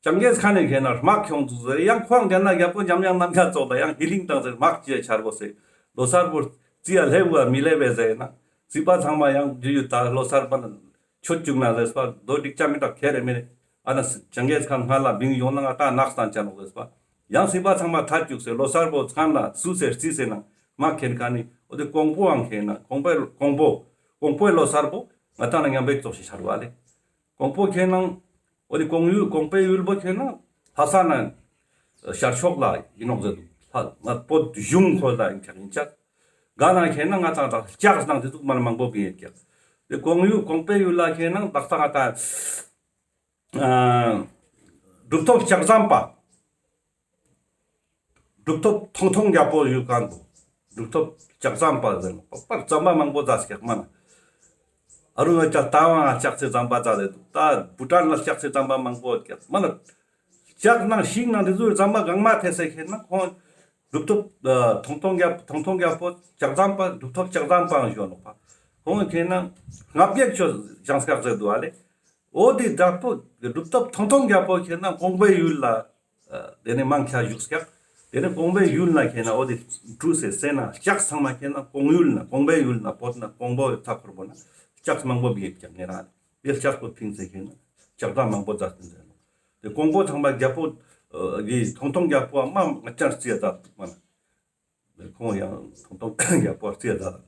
ཅང་གེས་ཁན་ནི་ཁེན་ན་དམག་ཁྱོང་འདུག་ཟེར། ཡང་ཁོང་གན་ན་རྒྱལ་པོ་འཇམ་དབྱངས་རྣམ་རྒྱལ་ཙོགས་ལ་ཡང་ཧི་ལིང་དང་ཟེར་དམག་ཅི་ཡ་ཆར་གོ་སེ་ལོ་སར་བོ་རྩི་ཡ་ལེབ་བ་མི་ལེབ་བེ་ཟེར་ན་སྲིད་པ་ཚང་མ་ཡང་རྒྱུ་ཡུ་ད་ལོ་སར་བོ་ན་ཆོད་བཅུག་ན་ཟེར་པ་དོ་འགྲིག་ཆ་མི་དྲག་ཁེ་རེ་མི་རེ། ཨ་ན་ཅང་གེས་ཁན་སྔ་ལ་བིང་ཡོང་ན་ང་ཏང་ནག་སྟན་ཆ་ནོག་ཟེར་པ། ཡང་སྲིད་པ་ཚང་མ་ཐད་བཅུག་སེ་ལོ་སར་བོ་ཚང་ལ་སུ་སེ་རྩི་སེ་ན་དམག་ཁྱེན་ཁན་ནི་འོ་དེ་ཀོང་པོའང་ཁེན་ན་ཀོང་པོའི་ཀོང་པོ་ཀོང་པོའི་ལོ་སར་བོ་ང་ཏང་ན་མཉམ་པའི་ཙོགས་ཤིག་ཤར་བ་ལེ། ཀོང་པོ་ཁེན་ན་འོ་དེ་ཀོང་ཡུལ་ཀོང་པོའི་ཡུལ་བོ་ཁེན་ན་ལྷ་ས་ན་ཤར་ཕྱོགས་ལ་ཡིན་ནོག་ཟེར་འདུག། ལྷ་ང་བོད་གཞུང་ཁོ་ལ་ཡིན་ཀྱག་ཡིན་ཀྱག། ག་ན་ཁེན་ན་ང་ཏང་ལྕགས་ནང་དེ་ཟུག་མ་ན་མང་པོ་གི་ཡིན་ཀྱག། དེ་ཀོང་ཡུལ་ཀོང་པོའི་ཡུལ་ལ་ཁེན་ན་ལྷ་ས་ང་ཏང་ཨ་གྲུབ་ཐོབ་ལྕགས་ཟམ་པ། གྲུབ་ཐོབ་ཐོང་ཐོང་རྒྱལ་པོ་ཡུལ་གང་དུ། གྲུབ་ཐོབ་ལྕགས་ཟམ་པ་ཟེར་ནོག་པ། ཟམ་པ་མང་པོ་ཛད་ཀྱག་མ་ན། ཨ་རུ་ན་ལྕགས་ད་བང་ལྕགས་སི་ཟམ་པ་ཛད་དེ་འདུག། ད་བུ་ཊན་ལ་ལྕགས་སི་ཟམ་པ་མང་པོ་ཀྱག་མ་ན། ལྕགས་ནང་ཤིང་ནང་དེ་ཚོའི་ཟམ་པ་གང་མ་ཐེ་སེ་ཁེན་ན་ཁོང་གྲུབ་ཐོབ་ཨ་ཐོང་ཐོང་རྒྱལ་ཐོང་ཐོང་རྒྱལ་པོ་ལྕགས་ཟམ་པ་གྲུབ་ཐོབ་ལྕགས་ཟམ་པའང་ཞུ་ནོག་པ། ཁོང་ཁེན་ན་ང་བརྒྱད་ཅོ་ཞང་སྐག་ཟེར་འདུག་ཨ་ལེ། འོ་དེ་དྲག་པོ་གྲུབ་ཐོབ་ཐོང་ཐོང་རྒྱལ་པོ་ཁེན་ན་ཀོང་པོའི་ཡུལ་ལ་ཨ་དེ་ནས་མང་ཆེ་བཞུགས་ཀྱག། དེ་ནས་ཀོང་པོའི་ཡུལ་ན་ཁེན་ན་འོ་དེ་གྲུ་སེ་སེ་ན་ལྕགས་ཚང་མ་ཁེན་ན་ཀོང་ཡུལ་ན་ཀོང་པོའི་ཡུལ་ན་བོད་ན་ཀོང་པོའི་མཐའ་འཁོར་པོ་ན་ལྕགས་མང་པོ་བིངས་ཀྱག་ངེ་རང་དེ་ལྕགས་པོ་ཕིངས་སེ་ཁེན་ན་ལྕགས་ཟམ་མང་པོ་ཛད་དེ་ཟེར་ནོག། དེ་ཀོང་པོ་ཚང་མ་རྒྱལ་པོ་ཨ་གི་ཐོང་ཐོང་རྒྱལ་པོ་མ་ང་ཅང་རྩི་ཡ་ཛད་མ་ན། ཁོང་ཡང་ཐོང་ཐོང་རྒྱལ་པོ་རྩི་ཡ་ཛད།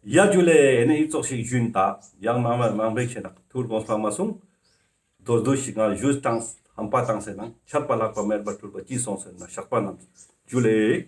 ཡ་ཇུ་ལེ་ནི་ཨི་ཙོགས་ཤིག་ཞུན་ད་ཡང་མང་མང་མང་པོ་ཆེ་ན་ཐུར་དགོངས་པ་མ་གསུངས། དོ་དོ་ཞིག་ང་ཞུས་ཏང་ཧམ་པ་ཏང་སེ་ན་ཆད་པ་ལྷག་པ་མེད་པར་གྲོལ་བ་ཅི་སོང་སེ་ན་བཤགས་པ་རྣམས་ཇུ་ལེ།